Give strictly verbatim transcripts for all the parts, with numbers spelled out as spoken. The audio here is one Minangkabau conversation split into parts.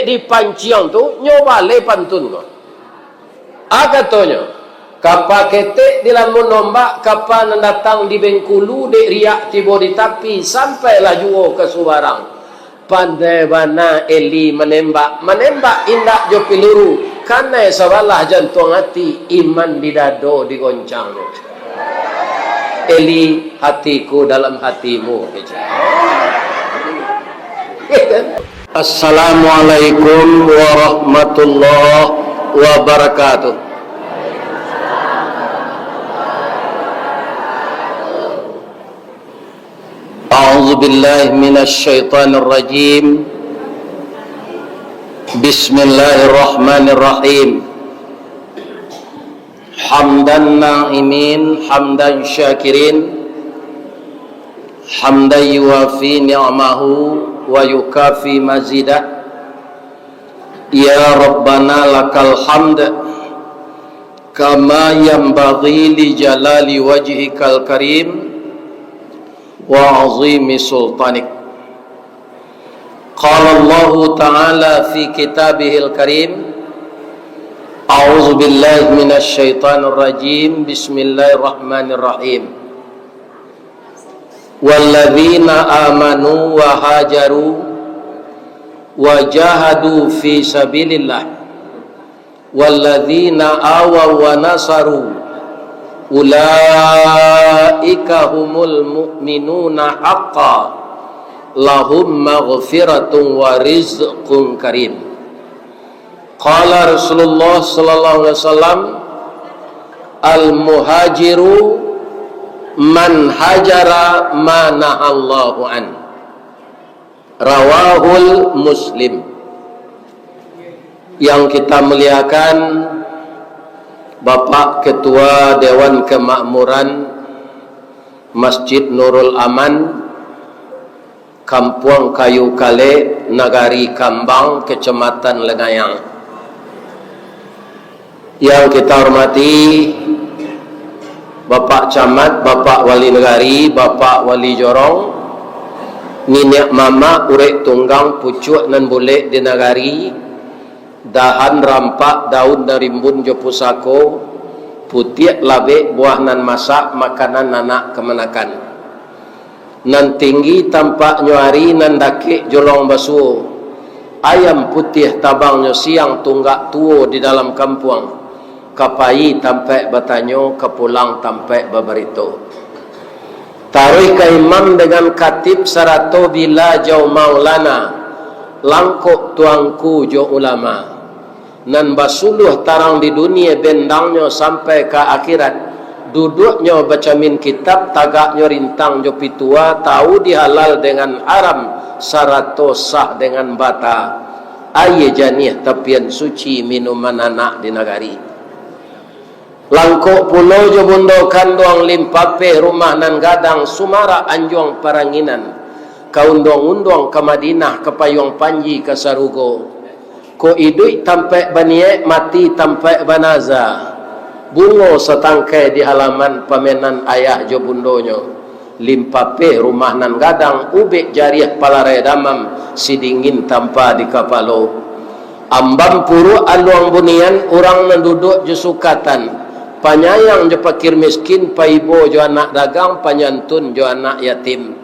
Di panciang tu, nyo baleh pantun ko. A katonyo, kapa ketek dilamun ombak, kapa nan datang di Bengkulu, dek riak tibo di tapi, sampailah juo ka subarang. Pandai bana Eli manembak, manembak indak jo piluru, kanai sabalah jantuang ati, iman di dado digoncangnyo. Eli, hatiku dalam hatimu, kecek. Assalamualaikum warahmatullahi wabarakatuh. A'udzubillahi minasyaitonirrajim. Bismillahirrahmanirrahim. Hamdan na'imin, hamdan syakirin, hamdan yuwafi ni'amahu wa yukafi mazidah. Ya Rabbana lakal hamd, kama yanbaghi li jalali wajhikal karim wa azimi sultanik. Qala Allahu ta'ala fi kitabihil karim, a'udzu billahi minasy syaithanir rajim. Bismillahirrahmanirrahim. Walladzina amanu wa hajaru wa jahadu fi sabilillah, walladzina awaw wa nasaru, ulaika humul mu'minuna haqqan, lahum maghfiratun wa rizqun karim. Qala Rasulullah sallallahu alaihi wasallam, "Al-muhajiru man hajara ma nahallahu an." Rawahul Muslim. Yang kita muliakan, Bapak Ketua Dewan Kemakmuran Masjid Nurul Aman, Kampuang Kayu Kalek, Nagari Kambang, Kecamatan Lengayang. Yang kita hormati Bapak Camat, Bapak Wali Nagari, Bapak Wali Jorong, niniak mamak urek tunggang pucuak nan bulek di nagari, dahan rampak daun nan rimbun jo pusako, putiak labek buah nan masak, makanan anak kamanakan. Nan tinggi tampaknyo ari, nan dakek jolong basuo. Ayam putiah tabangnyo siang, tunggak tuo di dalam kampuang. Ka payi tampaik batanyo, ka pulang tampaik babarito. Taruih ka imam dengan katib sarato bila jau maulana, langkok tuangku jo ulama. Nan basuluah tarang di dunie, bendangnyo sampai ka akhirat. Duduaknyo bacamin kitab, tagaknyo rintang jo pitua, tau di halal dengan haram, sarato sah dengan bata. Aia janiah tapian suci, minuman anak di nagari. Langkok pulo jo bundo kanduang, limpapeh rumah nan gadang, sumarak anjuang paranginan, ka unduang-unduang ka Madinah, ka payuang panji ka sarugo. Kok iduik tampaik baniaik, mati tampaik banaza. Bungo satangkai di halaman pamenan ayah jo bundonyo. Limpapeh rumah nan gadang, ubek jariah palarai damam, sidingin tampa di kapalo. Ambam puruak aluang bunian, urang nan duduak jo sukatan. Panyayang jo pakir miskin, paibo jo anak dagang, panyantun jo anak yatim.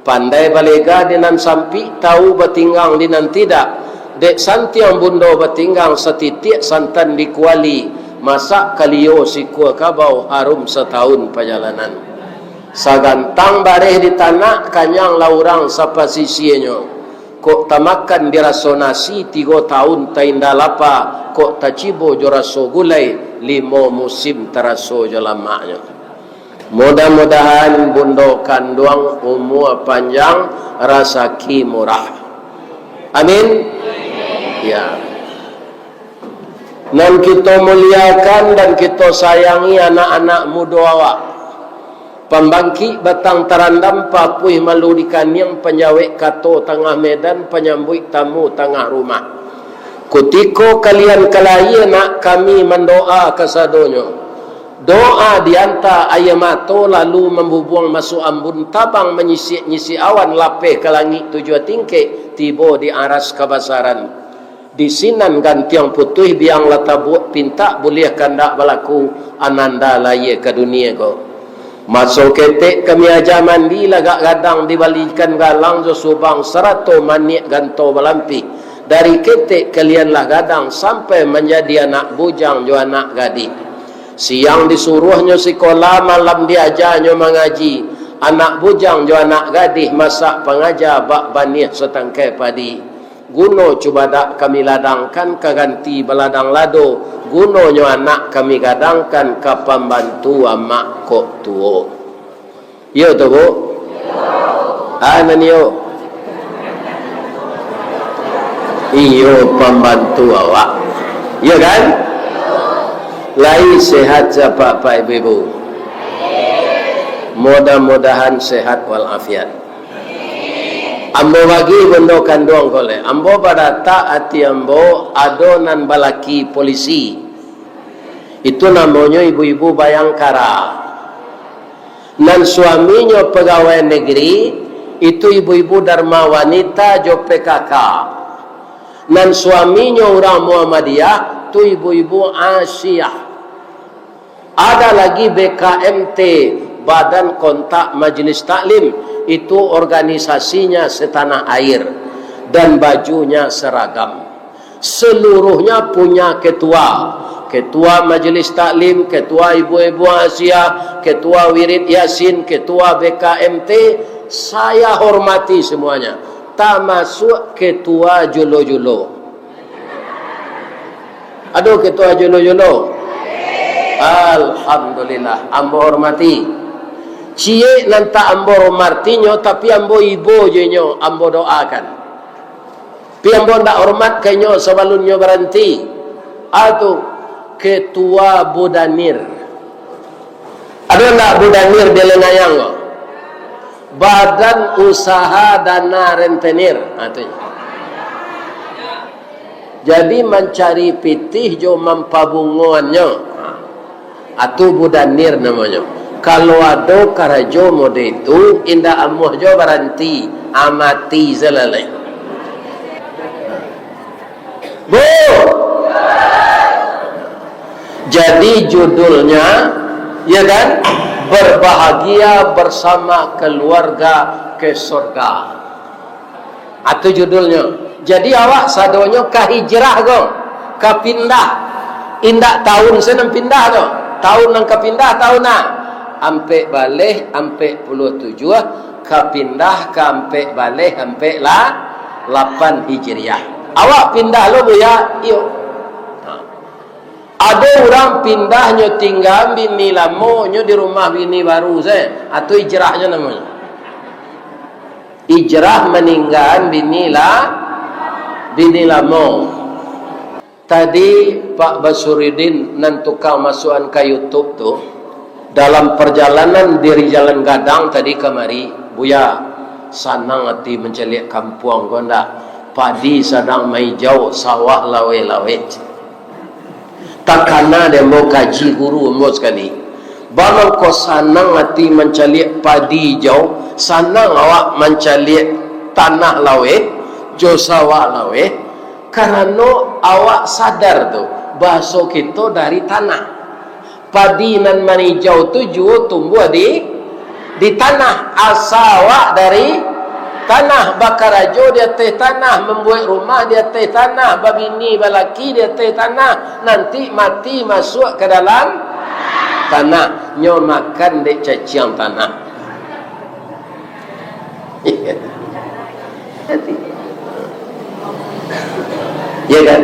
Pandai balega di nan sampik, tau batinggang di nan tidak. Dek santiang bundo batinggang, satitiak santan di kuali, masak kalio sikua kabau, harum satahun pajalanan. Sagantang bareh di tanak, kanyang lah urang sapasisianyo. Kok tamakan di raso nasi, tigo tahun tainda lapa, kok tacibo jo raso gulai, limo musim taraso jo lamaknyo. Mudah-mudahan bundo kanduang umua panjang, rasaki murah. Amin. Ya. Nan kito muliakan dan kito sayangi anak-anak mudo awak. Pambangkik batang tarandam, papuih malu di kaniang, panjawek kato tangah medan, panyambuik tamu tangah rumah. Kutiko kalian ka lahia, nak kami mandoa kasadonyo. Doa dianta aia mato, lalu mambubuang masuak ambun, tabang manyisik-nyisik awan, lapeh ka langik tujuah tingkek, tibo di aras kabasaran. Di sinan gantiang putuih, biang lah tabuak pintak, buliah kandak balaku, ananda lahia ka dunia ko. Maso ketek kami aja mandi, lagak gadang dibalikan galang jo subang sarato maniak ganto balampih. Dari ketek kalian lah gadang, sampai manjadi anak bujang jo anak gadih. Siang disuruahnyo sikola, malam diajanyo mangaji. Anak bujang jo anak gadih masak pangaja bak baniah satangkai padi. Guno cubadak kami ladangkan ka ganti baladang lado, gunonyo anak kami gadangkan ka pambantu amak kok tuo. Iyo tu, Bu? Ah, nan iyo? Iyo, pambantu awak. Iyo kan? Lai sehat sia, Pak, Pak, Ibu-ibu? Mudah-mudahan sehat walafiat. Ambo bagi bundo kanduang ko leh. Ambo badatak ati ambo, ado nan balaki polisi. Itu namonyo ibu-ibu Bayangkara. Nan suaminyo pagawai negeri, itu ibu-ibu Dharma Wanita jo P K K. Nan suaminyo urang Muhammadiyah, tu ibu-ibu Asyiah. Ada lagi B K M T, Badan Kontak Majelis Taklim, itu organisasinya setanah air dan bajunya seragam. Seluruhnya punya ketua. Ketua Majelis Taklim, ketua ibu-ibu Asyiah, ketua Wirid Yasin, ketua B K M T, saya hormati semuanya. Tamasuak ketua julo-julo. Ado ketua julo-julo? Alhamdulillah, ambo hormati. Ciek nan tak ambo hormatinyo, tapi ambo ibo jo inyo, ambo doakan. Tapi ambo ndak hormat ka inyo sabalunnyo baranti. Atu, Ketua Budanir. Ado ndak Budanir di Lengayang ko? Badan Usaha Dana Rentenir. Ha, tu. Jadi, mancari pitih jo mampabungoannyo. Atu Budanir namonyo. Kalau ado karajo mode itu, indak amuah jo baranti, amati salalai. Bu! Jadi judulnya, ya kan, Berbahagia Bersama Keluarga ke Sorga. Atu judulnyo. Jadi awak sadonyo ka hijrah ko, ka pindah. Indak taun se nan pindah tu. Taun nan ka pindah taun na ampek baleh ampek puluah tujuah, ka pindah ka ampek baleh ampek la-, lapan Hijriah. Awak pindah lo, Buya? Iyo. Ha. Ado urang pindahnyo tingga bini lamo, nyo di rumah bini baru se. Atu hijrahnyo namonyo. Hijrah maninggaan bini la-, bini lamo. Tadi Pak Basuridin nan tukang masuakan ka YouTube tu, dalam parjalanan dari Jalan Gadang tadi kamari, "Buya, sanang ati mancaliak kampuang ko ndak? Padi sadang maijau, sawah laweh-laweh." Takana dek ambo kaji guru ambo sakali. Baa mangko sanang ati mancaliak padi ijau, sanang awak mancaliak tanah laweh, jo sawah laweh, karano awak sadar tu, bahaso kito dari tanah. Padi nan manijau tu juo tumbuah di di tanah, asa awak dari tanah, bakarajo di ateh tanah, mambuek rumah di ateh tanah, babini balaki di ateh tanah, nanti mati masuak ka dalam tanah, nyo makan dek caciang tanah. Ya kan?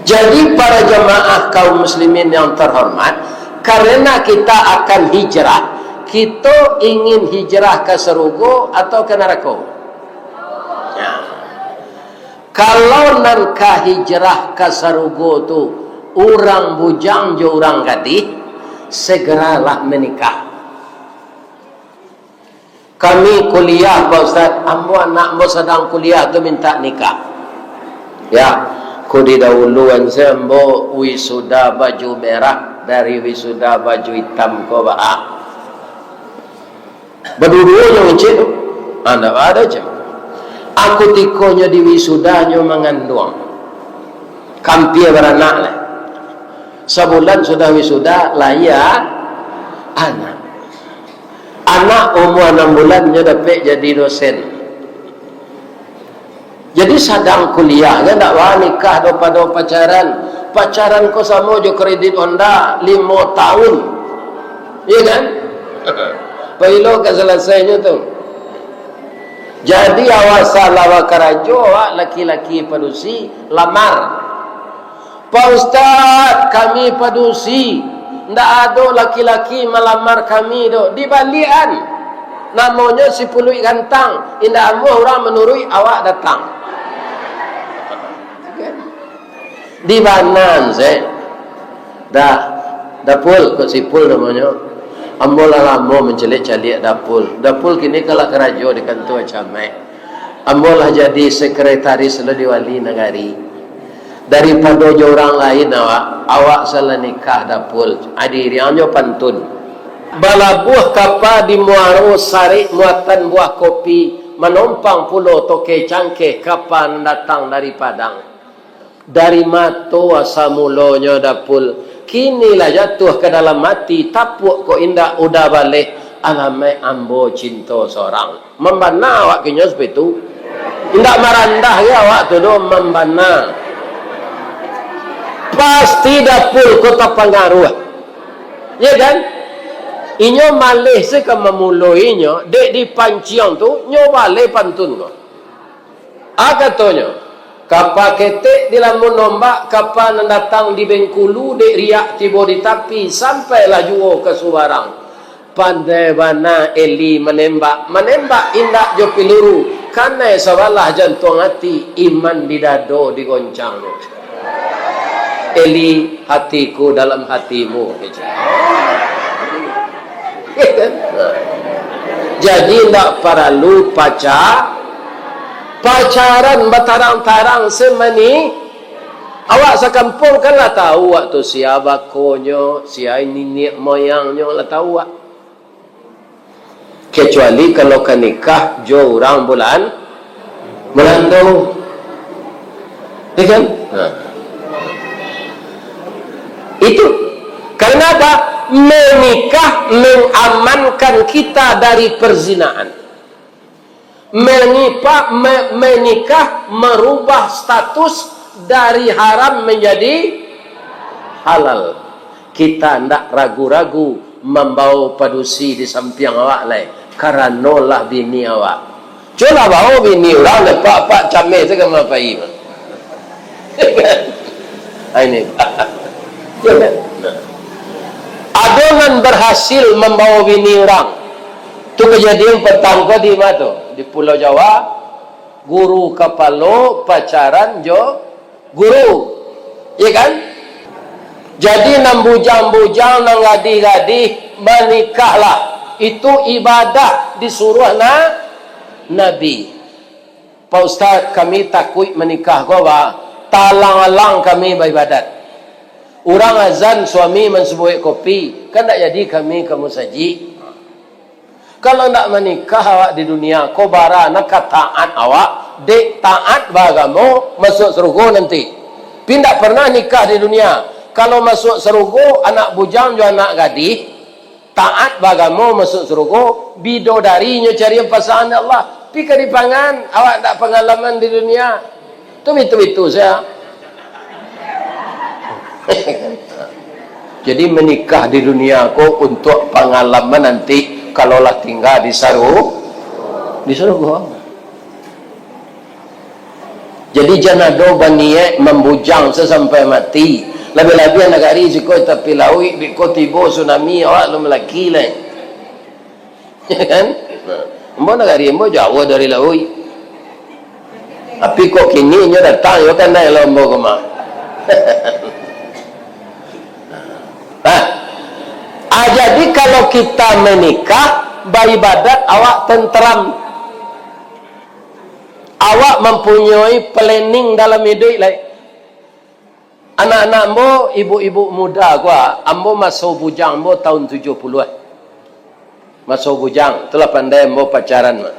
Jadi, para jamaah kaum muslimin yang terhormat, karena kita akan hijrah, kita ingin hijrah ka sarugo atau ka narako? Ya. Kalau nan ka hijrah ka sarugo tu urang bujang jo urang gadih, segeralah menikah. Kami kuliah, Pak Ustaz, ambo anak ambo sadang kuliah tu mintak nikah. Ya, ko didahuluan se ambo wisuda baju merah dari wisuda baju itam ko, baa. Baduo-duo jo ngecek tu. Ah, ndak ado cam. Kutikonyo di wisuda, nyo manganduang. Kampia baranak lah. Sabulan sudah wisuda, lahia anak. Anak umua anam bulan, nyo dapek jadi dosen. Jadi sadang kuliah, kan ndak baa nikah do pado pacaran. Pacaran ko samo jo kredit Honda limo tahun. Iyo kan? Pailo ka salesainyo tu. Jadi, awak salah bakarajo, awak laki-laki padusi, lamar. "Pak Ustaz, kami padusi, ndak ado laki-laki malamar kami doh." Dibaliakan. Namonyo si puluik gantang, indak amuah urang manuruik, awak datang. Di banan se. Dah, Dapul, kok Sipul namonyo. Ambo lah lamo mancaliak-caliak Dapul. Dapul kini kalah karajo di kantua camat. Ambo lah jadi sekretaris lo di wali nagari. Daripado jo urang lain awak, awak salah nikah Dapul. Adiriangnyo pantun. Balabuah kapa di muaro, sarik muatan buah kopi, manompang pulo toke cangkeh, kapa nan datang dari Padang. Dari mato asa mulonyo Dapul, kini lah jatuah ka dalam ati, tapuak kok indak udah baleh, alamaik ambo cinto sorang. Mambana awak kinyo sapaitu? Indak marandah ge awak tu doh, mambana. Pasti Dapul ko tapangaruah. Ya kan? Inyo maleh se ka mamuloinyo, dek dipanciang tu, nyo baleh pantun ko. A katonyo, kapa ketek dilambun ombak, kapa nan datang di Bengkulu, dek riak tibo di tapi, sampailah juo ka subarang. Pandai bana Eli manembak, manembak indak jo piluru, kanai sabalah jantuang ati, iman di dado digoncangnyo. Eli, hatiku dalam hatimu, kecek. Jadi, ndak paralu paca-, pacaran batarang-tarang se mani. Awak sakampuang kan lah tahu awak tu sia bakonyo, sia niniak moyangnyo, lah tahu awak. Kecuali kalau ka nikah jo urang bulan, Belando. Ya kan? Nah. Itu. Karena apa? Menikah mengamankan kita dari perzinaan. Menipa-, me-, menikah merubah status dari haram menjadi halal. Kita ndak ragu-ragu mambawa padusi di sampiang awak lai, karano lah bini awak. Cubolah bawa bini urang, lepak-lepak cameh tu ka mapai. Ah, ini. Ya kan? Nah. Ado nan berhasil mambawa bini urang. Tu kejadian patang ko di ma tu? Di Pulau Jawa, guru kapalo pacaran jo guru. Ya kan? Jadi, nan bujang-bujang, nan gadih-gadih, manikahlah. Itu ibadah disuruah na-, Nabi. "Pak Ustaz, kami takuik manikah ko, ba, talang-alang kami baibadat. Urang azan, suami mansubuik kopi, kan ndak jadi kami ka musajik." Kalau ndak manikah awak di dunia ko, bara nan ka taat awak, dek taat baagamo, masuak sarugo nanti. Pi ndak pernah nikah di dunia. Kalau masuak sarugo, anak bujang jo anak gadih, taat baagamo, masuak sarugo, bidodarinyo cari pasangan Allah. Pi ka dipangan, awak ndak pangalaman di dunia. Tu bitu-bitu sajo. Jadi, menikah di dunia ko untuak pangalaman nanti, kalau lah tingga di saru-, di sarugo. Jadi, jan ado baniaik mambujang sasampai mati. Labiah-labiah nagari siko tapi lauik, biko tibo tsunami, awak alun malaki lai. Ya kan? Nah, ambo nagari ambo jauah dari lauik. Tapi kok kini inyo datang, yo kan, naik lombo ko mah. Nah, ah, jadi kalau kita menikah, baibadat, awak tenteram. Awak mampunyoi planning dalam iduik lai. Anak-anak ambo, ibu-ibu muda ko, ambo maso bujang ambo tahun tujuah puluah. Maso bujang, tu lah pandai ambo pacaran mah.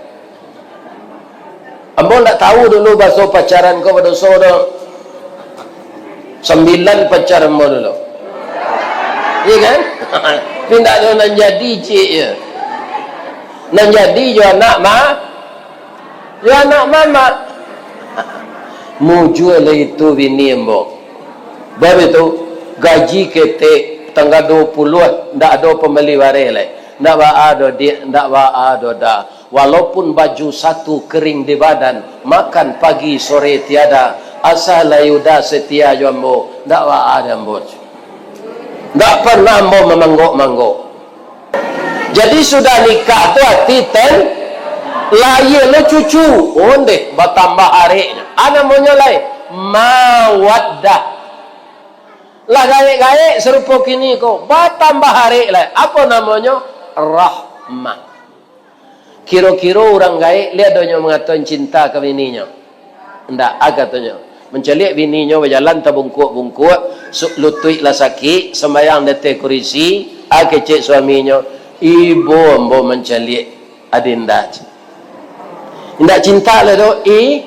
Ambo ndak tahu dulu baso pacaran ko badoso do. Sambilan pacar ambo dulu. Iya kan? Tapi ndak ado nan jadi, cik, ya. Nan jadi yo anak ma-, yo anak mamak. Mujua lah itu bini ambo. Baru itu, gaji ketek, tanggal dua puluh, ndak ado pambali bareh lai. Ndak baa doh, Diak, ndak baa doh, Da. Walaupun baju satu kering di badan, makan pagi sore tiada, asa lai Uda setia jo ambo, ndak baa dek ambo. Ndak pernah ambo mamanggok-manggok. Jadi sudah nikah tu ati ten, lahia lo cucu, ondeh batambah areknyo. A namonyo lai? Mawaddah. Lah gaek-gaek sarupo kini ko, batambah arek lai. Apo namonyo? Rahmah. Kiro-kiro urang gaek, lai ado nyo mangatoan cinta ka bininyo? Ndak, a katonyo. Mancaliak bininyo bajalan tabungkuak-bungkuak, su-, lutuik lah sakik, sambayang di ateh kurisi, a kecek suaminyo, "Ibo ambo mancaliak adinda." Indak cinta lai doh, i-,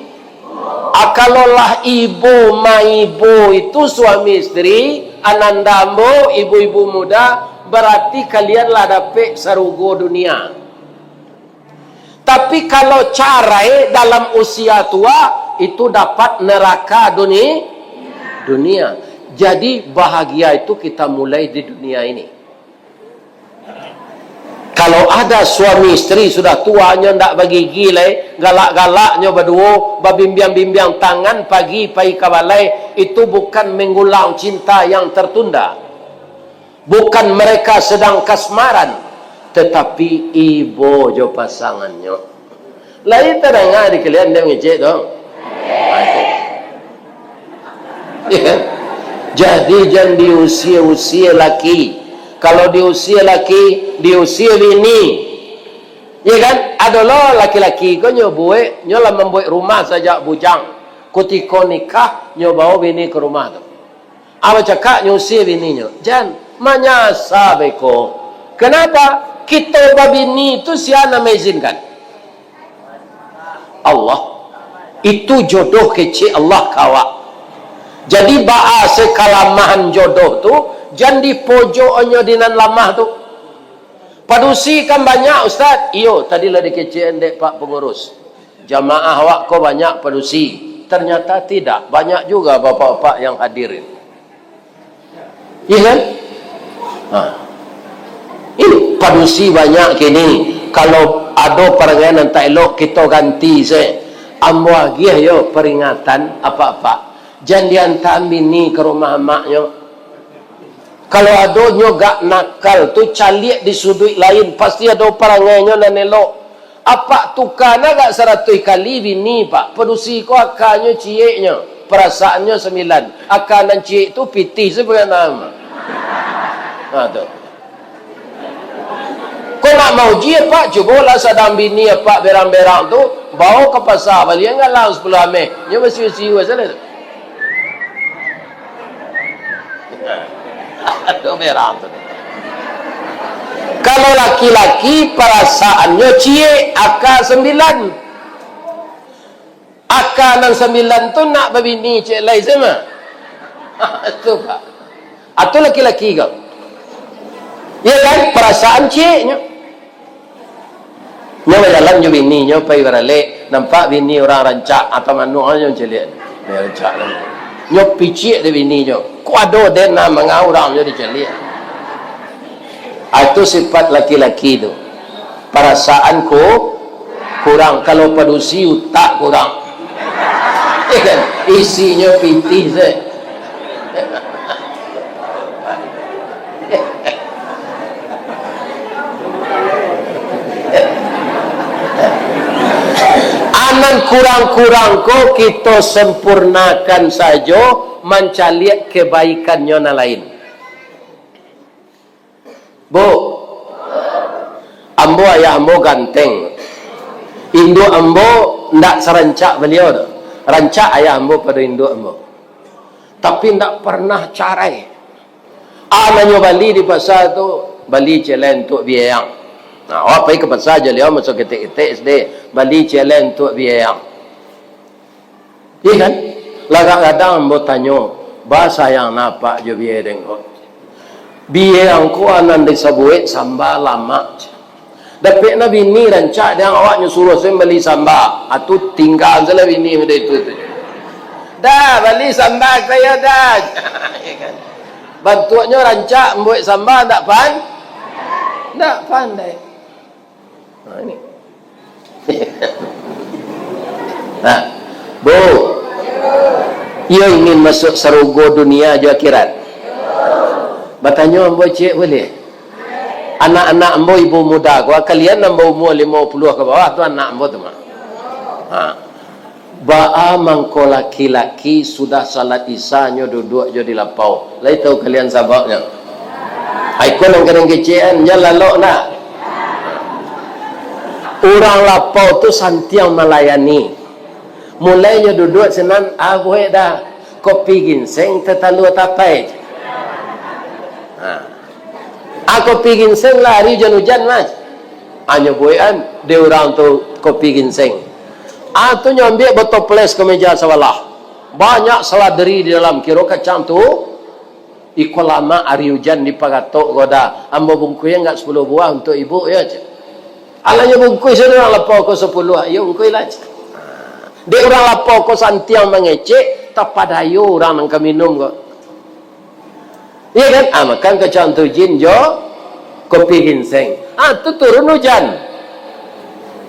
a, kalau lah ibo maibo itu suami isteri, ananda ambo, ibu-ibu muda, berarti kalian lah dapek sarugo dunia. Tapi kalau carai dalam usia tua, itu dapat neraka duni-, dunia. Jadi, bahagia itu kita mulai di dunia ini. Kalau ada suami isteri sudah tua, nyo ndak bagigi lai, galak-galaknyo baduo, babimbiang-bimbiang tangan pagi pai ka balai, itu bukan menggulang cinta yang tertunda. Bukan mereka sedang kasmaran, tetapi ibo jo pasangannyo. Lai tadanga di kalian dek ngecek tu? Iya kan? Jadi, jan diusia-usia laki. Kalau diusia laki, diusia bini. Iya kan? Ado lo laki-laki ko nyo buek, nyo lah mambuek rumah sajak bujang. Kutiko nikah, nyo bao bini ka rumah tu. Apo cakak nyo usia bininyo? Jan, manyasa beko. Kenapa? Kito babini tu sia nan maizinkan? Allah. Itu jodoh kecek Allah ka awak. Jadi, baa se kalamahan jodoh tu, jan dipojok nyo di nan lamah tu. Padusi kan banyak, Ustaz? Iyo, tadi lah dikecek dek Pak Pengurus. Jamaah awak ko banyak padusi. Ternyata tidak, banyak juga bapak-bapak yang hadir ini. Iya kan? Ha. Ini padusi banyak kini. Kalau ado parangai nan tak elok, kito ganti se. Ambo agiah yo peringatan apak-apak. Jan diantaan bini ka rumah amaknyo. Kalau ado nyo gak nakal tu, caliak di suduik lain, pasti ado parangainyo nan elok. Apak tuka nan agak saratuih kali bini, Pak. Padusi ko akanyo cieknyo, perasaannyo sambilan. Aka nan ciek tu pitih sabananyo. Ha, tu. Ko nak mauji, Pak? Cubolah sadang bini apak berang-berang tu, bao ka pasa, bali anggalang sapuluah ameh. Nyo basiu-siu sajo tu. Aduh, berang tu. Kalau laki-laki, perasaannyo ciek, aka sambilan. Aka nan sambilan tu nak babini ciek lai sama. Tu, Pak. Atau laki-laki ko. Ya kan? Perasaan cieknyo. Nyo bajalan jo bininyo, pai baralek, nampak bini urang rancak, atau manuak nyo caliak. Nyo rancak lah. Nyo piciak dek bininyo. Ko ado den nan manga urang nyo dicaliak. Ah, itu sifat laki-laki tu. Parasaan ku-, kurang. Kalau padusi, utak kurang. Isinyo pitih se. A nan kurang-kurang ko kito sempurnakan sajo, mancaliak kebaikannyo nan lain. Bu, ambo, ayah ambo ganteng. Induak ambo ndak sarancak baliau tu. Rancak ayah ambo pado induak ambo. Tapi ndak pernah carai. A nan nyo bali di pasa tu, bali celai untuak biayang. Nah, awak pai ka pasa jo liau maso ketek-ketek sade, bali celai untuak biayang. Iya kan? Lagak gadang ambo tanyo, basayang napak jo bia den ko. Bia angko nan disabuik samba lamak. Dapek na bini rancak, dek awaknyo suruah sen bali samba. Atu tingga salah bini model itu tu. Dah, bali samba ka iyo dah. Iya kan? Bantuaknyo rancak, mambuek samba ndak pan-, ndak pandai. Nah, ini. Nah, Bu, iyo ingin masuk sarugo dunia jo akhirat? Batanyo ambo ciek boleh? Anak-anak ambo ibu muda ko, kalian nan baumua limo puluah ka bawah tu anak ambo tu mah. Ha. Baa mangko laki-laki sudah salat Isya nyo duduak jo di lapau? Lai tahu kalian sababnyo? Ai ko nan kadang kecekan, jan lalok ndak? Urang lapau tu santiang malayani. Mulai nyo duduak sinan, ah, buek dah. Kopi ginseng tatalua tapai. Ha. Ah, kopi ginseng lah, ari ujan-ujan, Mas. Anyo buekan dek urang tu kopi ginseng. Ah, tu nyo ambiak batoples ka meja sabalah. Banyak saladeri di dalam, kiro kacang tu. Iko lamak ari ujan dipagatok ko dah. Ambo bungkuih agak sapuluah buah untuak ibu, yo, cek. Alah nyo bungkuih sudah urang lapau ko sapuluah, iyo bungkuih lah, cek. Dek urang lapau ko santiang mangecek, tapadayo urang nan ka minum ko. Iya kan? Ah, makan kacang tujin jo kopi ginseng. Ah, tu turun ujan.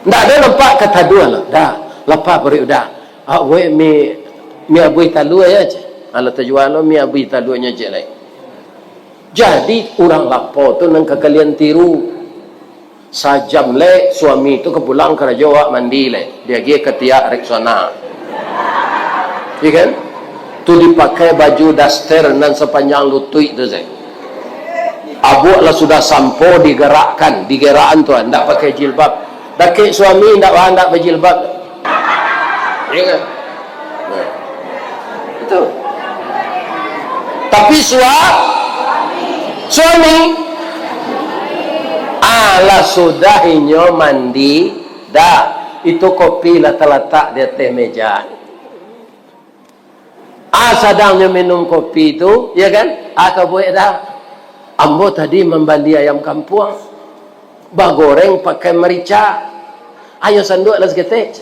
Ndak ado nampak kataduah lah. Dah, lapa paruik udah. Awak buek mi, mi abuih talua yo, cek. Alah tajua lo mi abuih taluanyo, cek lai. Jadi, urang lapau tu nan ka kalian tiru. Sajam lai suami tu ka pulang karajo, awak mandi lai, diagiah katiak Rexona. Iya kan? Tu dipakai baju daster nan sapanjang lutuik tu sajo. Abuak lah sudah sampo digerakkan, digerakan tu, ndak pakai jilbab. Dakek suami ndak, wah, ndak bajilbab. Iya kan? Nah. Itu. Tapi sua-, suami, alah sudah inyo mandi, dah, itu kopi lah talatak di ateh meja. Ah, sadang nyo minum kopi tu, ya kan? Ah, ka buek dah. Ambo tadi mambali ayam kampuang, bagoreng pakai marica. Ayo sanduak lah saketek.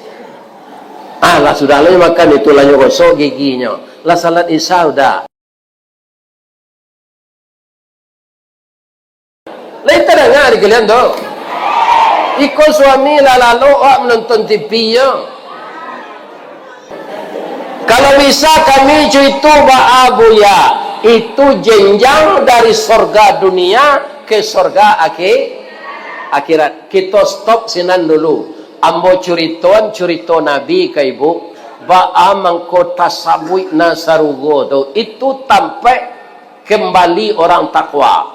Ah, lah sudah lah nyo makan itu, lah nyo gosok giginyo. Lah salat Isya udah. Lai tadanga di kalian tu? Iko suami lah lalok awak manonton T V nyo. Kalau bisa kami cuito baa, Buya, itu jenjang dari sorga dunia ke sorga akhi-, akhirat. Kito stop sinan dulu. Ambo curitoan curito Nabi ka ibu, baa mangko tasabuik nan sarugo tu. Itu tampaik kembali orang takwa.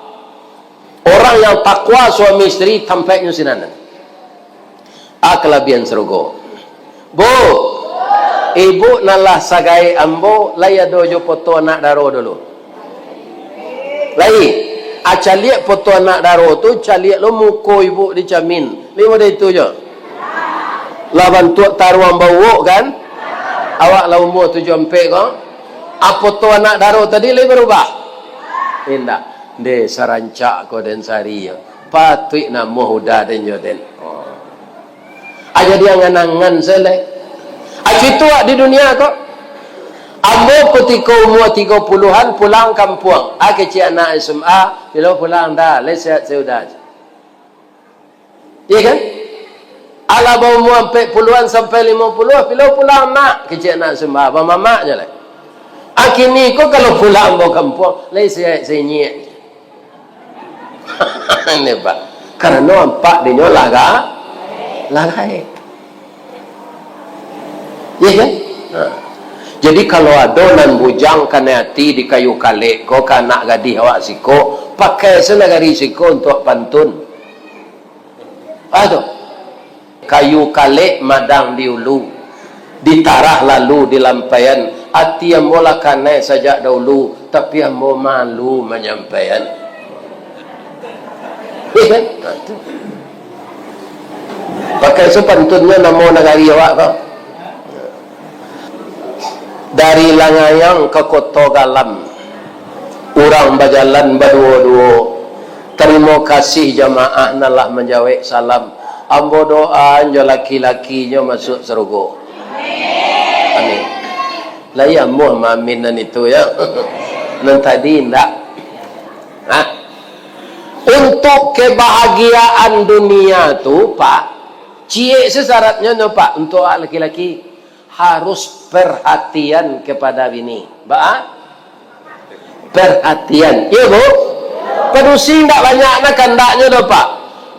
Orang yang takwa suami isteri tampaiknyo sinan. Ah, kalabihan sarugo. Bu, ibu nan lah sagaek ambo, lai ado jo foto anak daro dulu? Lai. Ah, caliak foto anak daro tu, caliak lo muko ibu di camin. Lai model itu jo. Lah bantuak taruang bauwok kan? Awak lah umua tujuah ampek ko. Ah, foto anak daro tadi lai barubah? Indak. Ndeh, sarancak ko den sari yo. Patuik namuah udah den jo den. Oh. Ah, jadi angan-angan sajo lai. Ah, cuito awak di dunia ko. Ambo kutiko umua tigo puluahan pulang kampuang. Ah, kecek anak S M A, pilo pulang dah, lai sehat sajo udah. Iya kan? Alah baumua ampek puluahan sampai limo puluah, pilo pulang nak, kecek anak S M A, bamamaknyo lai. Ah, kini ko kalau pulang ambo kampuang, lai sehat senyik. Ini, Pak. Karano ampak dinyo lah ga-, lah gaek. Iya kan? Nah. Jadi, kalau ado nan bujang kanai ati di kayu kalek ko, ka anak gadih awak siko, pakai se nagari siko untuak pantun. Ah, tu. Kayu kalek madang di ulu, ditarah lalu dilampaian. Ati ambo lah kanai sajak dahulu, tapi ambo malu manyampaian. Iya kan? Nah, tu. Pakai se pantunnyo namo nagari awak ko. Dari Langayang ka Koto Galam, urang bajalan baduo-duo. Tarimo kasih jamaah nan lah manjawek salam. Ambo doa jo laki-lakinyo masuak sarugo. Amin. Lai amuah maamin nan itu, ya. Nan tadi indak. Hah? Untuk kebahagiaan dunia tu, Pak, ciek se syaratnyo, no, Pak, untuk laki-laki. Harus perhatian kepada bini. Ba? Perhatian. Iyo, Bu? Padusi indak banyak nah kandaknyo doh, Pak.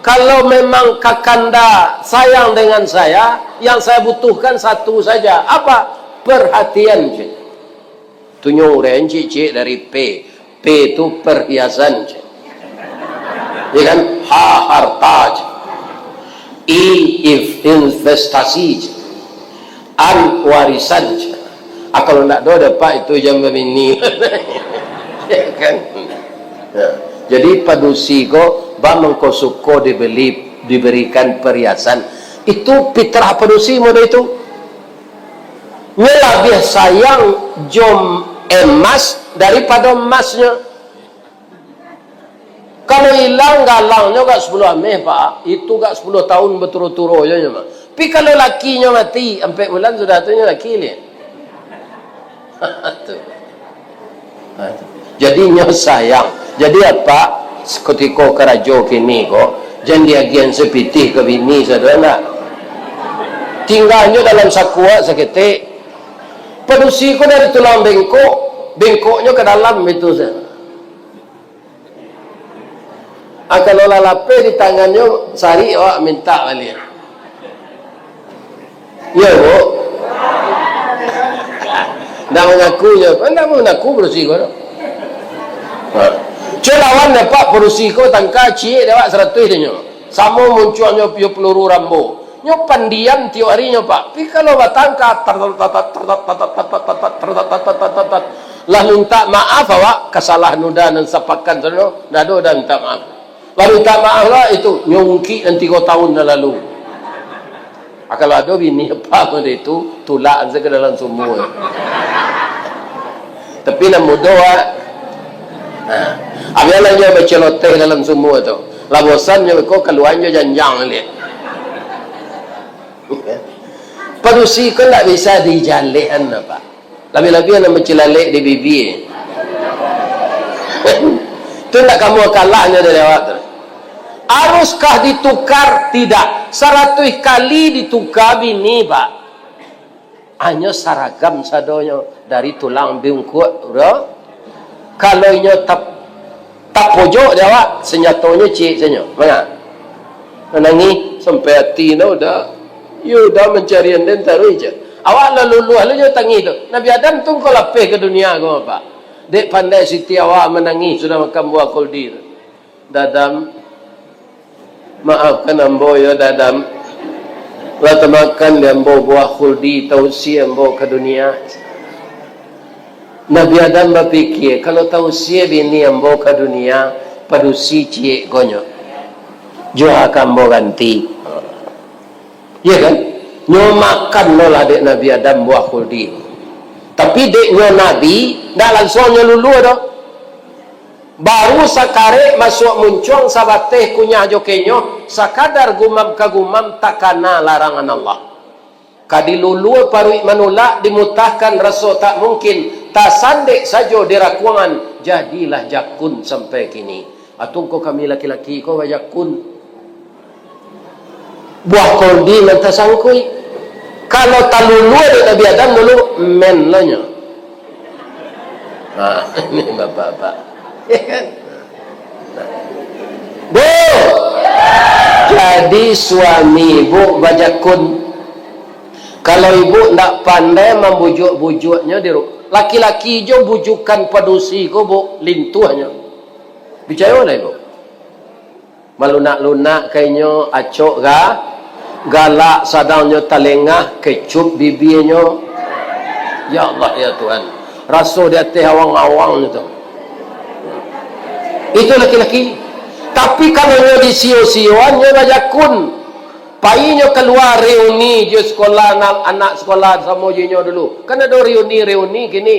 Kalau memang kakanda sayang dengan saya, yang saya butuhkan satu saja. Apa? Perhatian, cik. Tu nyo uraian ciek-ciek dari P. P tu perhiasan, cik. Ya kan? H harta, cik. I if-, investasi, cik. An warisan, cik. Ah, kalau ndak do dapat itu jan babini. Ya kan? Ya. Jadi padusi ko, ba mangko suko dibeli, diberikan perhiasan. Itu fitrah padusi model itu. Nyo labiah sayang jo emas daripado emasnyo. Kalau ilang galangnyo gak sapuluah ameh, Pak, itu gak sapuluah tahun baturo-turo jo nyo, Pak. Tapi kalau lakinyo mati, ampek bulan sudah tu nyo laki liak. Tu. Ha, tu. Jadi nyo sayang. Jadi apa, kutiko karajo kini ko, jan diagiahan sapitih ka bini sado ndak. Tingganyo dalam sakuak saketek. Padusi ko dari tulang bengkok, bengkoknyo ka dalam itu sa. Ah, kalau lah lapeh di tangannyo, sarik awak mintak baliak. Iyo, Bu? Ndak mangaku nyo. Ndak mangaku padusi ko tu. Ha. Cubo lawan dek padusi ko, tangka ciek dek awak saratuih dek nyo. Samo muncuangnyo piyo peluru Rambo. Nyo pandiam tiok arinyo, Pak. Tapi kalau batangka, tar-, tar-, lah mintak maaf awak, kasalahan udah nan sapakan tu, ndak ado udah mintak maaf. Lah mintak maaf lah itu, nyo ungkik nan tigo tahun nan lalu. Ah, kalau ado bini apa model itu, tulak sajo ka dalam sumua. Tapi nan mudo, ah. Ha. Abialah nyo baceloteh dalam sumua tu. Lah bosan nyo ko, kaluar nyo janjang liak. Padusi ko ndak bisa dijalehkan, Pak. Labiah-labiah nan bacilalek di bibia. Tu ndak kamu kalahnyo dari awak tu. Haruskah ditukar? Tidak. Saratuih kali ditukar bini, Pak. Hanyo saragam sadonyo dari tulang bungkuak, bro. Kalau inyo tap-, tapojok di awak, sanjatonyo ciek sanyo. Manga? Manangih sampai ati no udah. Yo udah mancarian den taruih je. Awak lah luluah lu jo tangih tu. Nabi Adam tu ko lapeh ka dunia ko, Pak. Dek pandai Siti Hawa manangih sudah makan buah khuldi tu. Dadam, maafkan ambo yo, Dadam. Lah tamakan di ambo buah khuldi, tausia ambo ka dunia. Nabi Adam bapikia, kalau tausia bini ambo ka dunia, padusi ciek ko nyo. Juo ka ambo ganti. Iya kan? Nyo makan lo lah dek Nabi Adam buah khuldi. Tapi dek nyo Nabi, ndak lansuang nyo luluah doh. Baru sakarek masuak muncuang, sabateh kunyah jo kenyo, sakadar gumam ka gumam, takana larangan Allah. Ka diluluah paruik manulak, dimutahkan raso tak mungkin, tasandek sajo di rakuangan, jadilah jakun sampai kini. Atungko kami laki-laki ko bajakun. Buah khuldi nan tasangkuik. Kalau taluluah dek Nabi Adam dulu, men lo nyo. Ha, ini bapak-bapak. Ya kan? Bu, jadi suami ibu bajakun. Kalau ibu ndak pandai mambujuk-bujuknyo di ru-, laki-laki jo bujukan padusi ko, Bu, lintuahnyo. Picayo ndak ibu? Malunak-lunak ka inyo, acok ga-, galak, sadang nyo talengah, kecup bibianyo. Ya Allah, ya Tuhan. Raso di ateh awang-awang tu. Itu laki-laki. Tapi kalau nyo disio-sioan, nyo bajakun. Pai nyo kalua reuni jo sekolah, anak, anak sekolah samo jo inyo dulu. Kan ado reuni-reuni kini.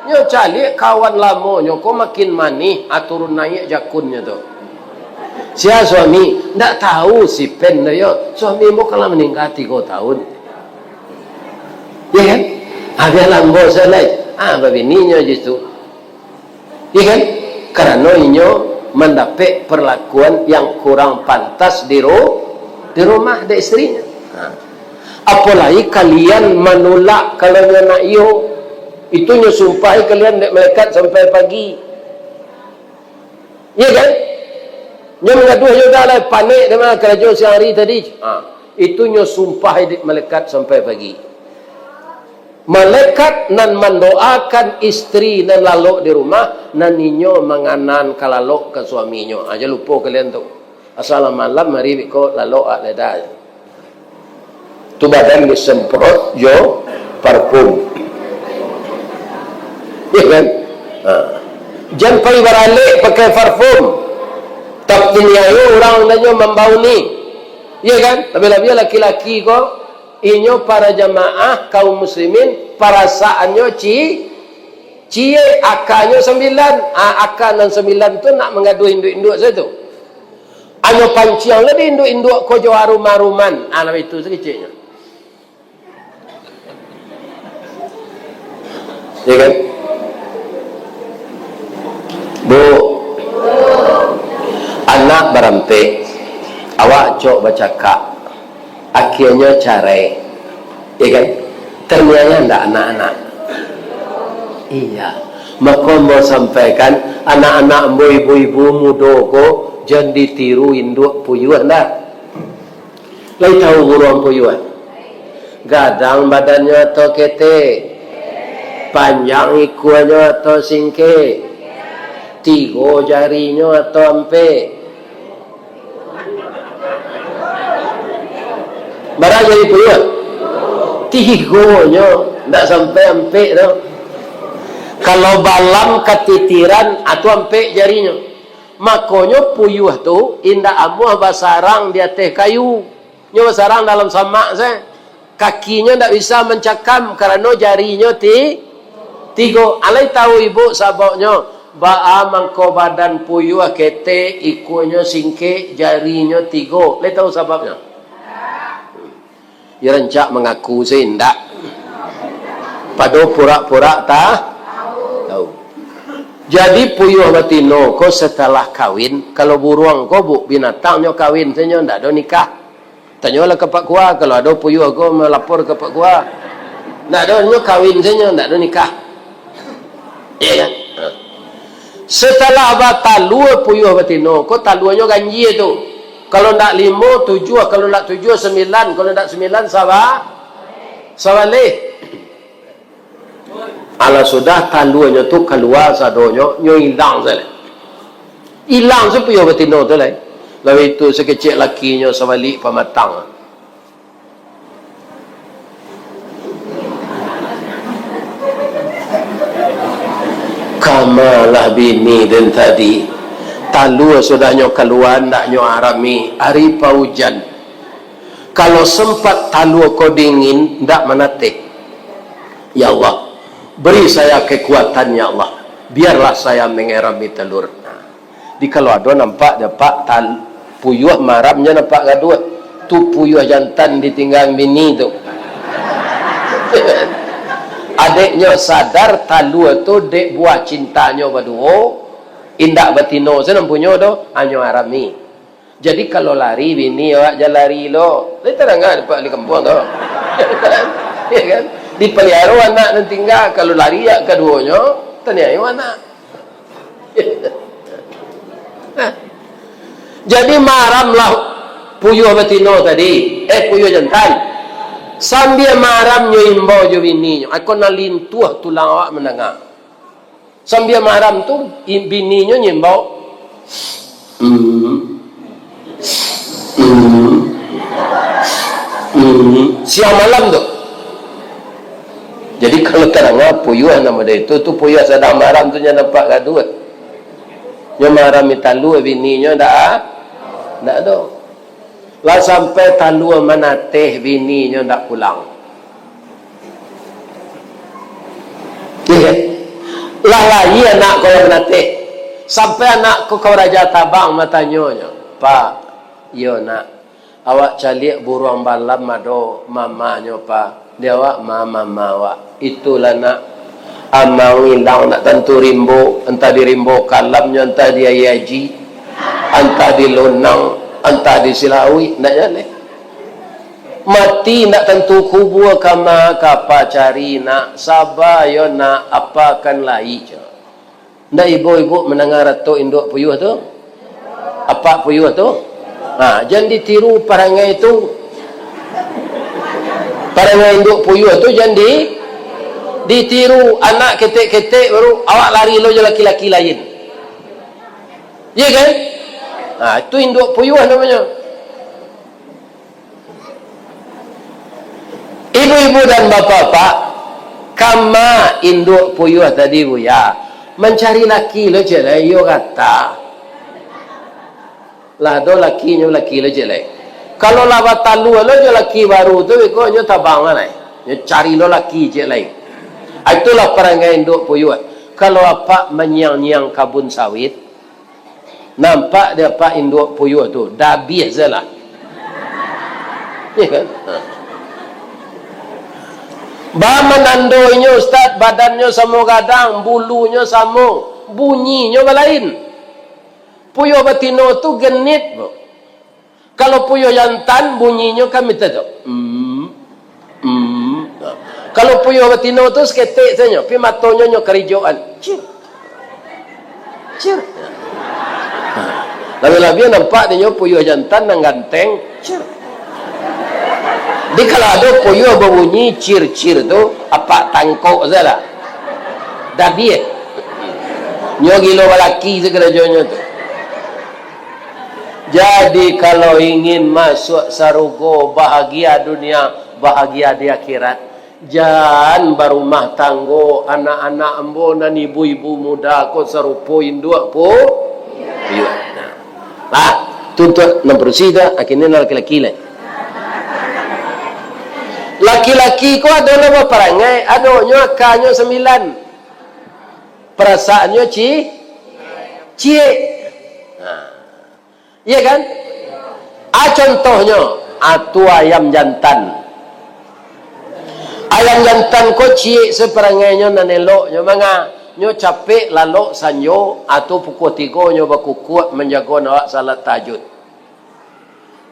Nyo caliak kawan lamonyo ko makin manih, ah, turun naiak jakunnyo tu. Sia suami, ndak tahu si Pen tu yo. Suami ambo kan lah maningga tigo tahun. Ya kan? Habis lah ambo selai. Ah, babininyo je tu. Iya kan? Karano inyo mandapek perlakuan yang kurang pantas di ru-, di rumah dek istrinyo. Ha. Apolai kalian manulak kalau nyo nak iyo. Itu nyo sumpahi kalian dek malaikat sampai pagi. Iya kan? Nyo mangaduah juo lah, panek dek mah karajo siang hari tadi. Ha. Itu nyo sumpahi dek malaikat sampai pagi. Malaikat nan mandoakan istri nan lalok di rumah, nan inyo manganan ka lalok ka suaminyo. Ah, jan lupo kalian tu. Asal malam hari biko lalok ak leda. Tu badan disemprot jo parfum. Iya kan? Ha. Jan pai baralek pakai parfum. Tapi ni ayo urang nan nyo mambau ni. Iya kan? Labiah-labiah laki-laki ko, inyo para jamaah kaum muslimin, parasaannyo ci-, ciek, akanyo sambilan. Ah, aka nan sambilan tu nak mangaduah induak-induak sajo tu. Anyo panciang lah di induak-induak ko jo arum-aruman. Ah, lah itu sakeceknyo. Ya kan? Bu, anak barampek, awak acok bacakak, akhirnyo carai. Ya kan? Terniaya ndak anak-anak? Iya. Mako ambo sampaikan, anak-anak ambo, ibu-ibu mudo ko, jan ditiru induak puyuah ndak. Lai tahu buruang puyuah? Gadang badannyo atau ketek? Panjang ikuanyo atau singkek? Tigo jarinyo atau ampek? Bara jari puyuah? Tigonyo, ndak sampai ampek tu. Kalau balam katitiran, atu ampek jarinyo. Makonyo puyuah tu indak amuah basarang di ateh kayu. Nyo basarang dalam samak se. Kakinyo ndak bisa mancakam karano jarinyo ti-, tigo. Alai tahu ibu sababnyo? Baa mangko badan puyuah ketek, ikuanyo singkek, jarinyo tigo? Lai tahu sababnyo? Iyo rancak mangaku se indak. Pado purak-purak ta-, tahu. Jadi puyuah batino ko setelah kawin, kalau buruang ko, Bu, binatangnyo kawin sajo, ndak ado nikah. Tanyolah ka Pak Kua, kalau ado puyuah ko malapor ka Pak Kua. Ndak ado, nyo kawin sajo, ndak ado nikah. Iya kan? Ha. Setelah batalua puyuah batino ko, taluanyo ganjia tu. Kalau ndak limo, tujuah, kalau ndak tujuah, sambilan, kalau ndak sambilan, saba-, sabaleh. Alah sudah taluanyo tu kalua sadonyo, nyo ilang sajo. Ilang se puyuah batino tu lai. Lalu itu sakecek lakinyo sabalik pamatang. Kamalah bini den tadi. Talua sudahnyo kalua, ndak nyo arami, ari paujan. Kalau sempat talua ko dingin, ndak manateh. Ya Allah, beri saya kekuatan, ya Allah. Biarlah saya mengerami telur. Nah, di kalau ado nampak dek Apak tal-, puyuah maramnyo nampak gaduah. Tu puyuah jantan ditingga bini tu. Adeknyo sadar talua tu dek buah cintanyo baduo, indak batino se nan punyo doh, hanyo arami. Jadi, kalau lari bini awak, jan lari lo. Lai tadanga dek Apak di kampuang tu. Ya kan? Dipaliaro anak nan tingga, kalau lari yak kaduonyo, taniayo anak. Nah. Jadi, maramlah puyuah batino tadi, eh, puyuah jantan. Sambia maram nyo imbau jo bininyo, ako nan lintuah tulang awak mandanga. Sambia maram tu, i-, bininyo nyimbau, "Hmm. Hmm. Hmm." Siang malam tu. Jadi, kalau tadanga puyuah nan model itu, tu puyuah sadang maram tu, nyo nampak gaduah. Nyo marami talua bininyo, ndak, ndak ado. Lah sampai talua manateh, bininyo ndak pulang. Iyo kan? Lah lai anak ko lah manateh. Sampai anak ko ka Raja Tabang, batanyo nyo, "Pak, iyo nak, awak caliak buruang balam ado mamanyo, Pak?" Di awak ma-, mama awak. Itulah nak, amang ilang nak tantu rimbo, antah di rimbo kalamnyo, antah di aia aji, antah di lonang, antah di silawik, ndak jaleh. Mati ndak tantu kubua kama ka apa cari nak, saba yo nak, apa kan lai jo. Ndak ibo-ibo mandanga ratok induak puyuah tu? Apak puyuah tu? Ha, jan ditiru parangai tu. Parangai induak puyuah tu jan di-, ditiru. Anak ketek-ketek baru, awak lari lo jo laki-laki lain. Iya kan? Ha, itu induak puyuah namonyo. Ibu-ibu dan bapak-bapak, kama induak puyuah tadi, Buya, mancari laki lo ciek lai, iyo gata. Lah ado lakinyo, laki lo ciek lai. Kalau lah batalua lo jo laki baru tu, beko nyo tabang lah lai. Nyo cari lo laki ciek lai. Ah, itulah parangai induak puyuah. Kalau apak manyiang-nyiang kabun sawit, nampak di apak induak puyuah tu, dabiah sajolah. Iya kan? Ha. Ba manando inyo, Ustaz, badannyo samo gadang, bulunyo samo, bunyinyo balain. Puyuah batino tu genit, Bu. Kalau puyuah jantan, bunyinyo kan macam tu. Hmm. Hmm. Kalau puyuah batino tu saketek sajo, pi matonyo nyo karijoan. Cir. Cir. Labiah-labiah nampak dinyo puyuah jantan nan ganteng. Cir. Jadi kalau ado puyuah babunyi cir-cir tu, apak tangkok sajolah. Dabiah. Nyo gilo balaki sakarajonyo tu. Jadi, kalau ingin masuak sarugo, bahagia dunia, bahagia di akhirat, jan barumah tanggo, anak-anak ambo nan ibu-ibu muda ko sarupo induak pu-, puyuah. Nah. Pak, tuntuak nan padusi tu, akhirnyo nan laki-laki lai. Laki-laki ko ado lah baparangai, adonyo akanyo sambilan. Parasaannyo ci-, ciek. Nah. Iya kan? Ah, contohnyo, ah, tu ayam jantan. Ayam jantan ko ciek saparangainyo nan eloknyo manga, nyo capek lalok sanjo, ah, tu pukua tigo nyo bakukuak manjago awak salat tahajud.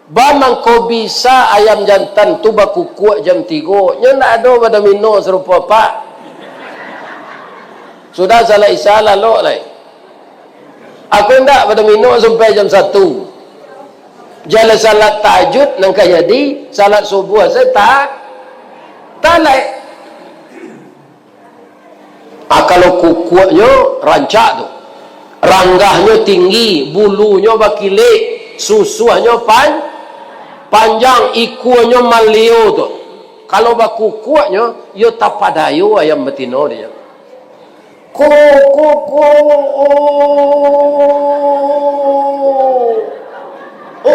Ba mangko bisa ayam jantan tu bakukuak jam tigo, nyo ndak ado badomino sarupo apak. Sudah salat Isya lalok lai. Aku indak badomino sampai jam satu. Jaleh salat tahajud nan ka jadi, salat subuah sajo ta-, talaik. Ah, kalau kukuaknyo rancak tu, ranggahnyo tinggi, bulunyo bakilek, susuahnyo pan-, panjang, ikuanyo malio tu. Kalau bakukuaknyo, iyo tapadayo ayam batino dinyo. Ko, ko, ko, o, o,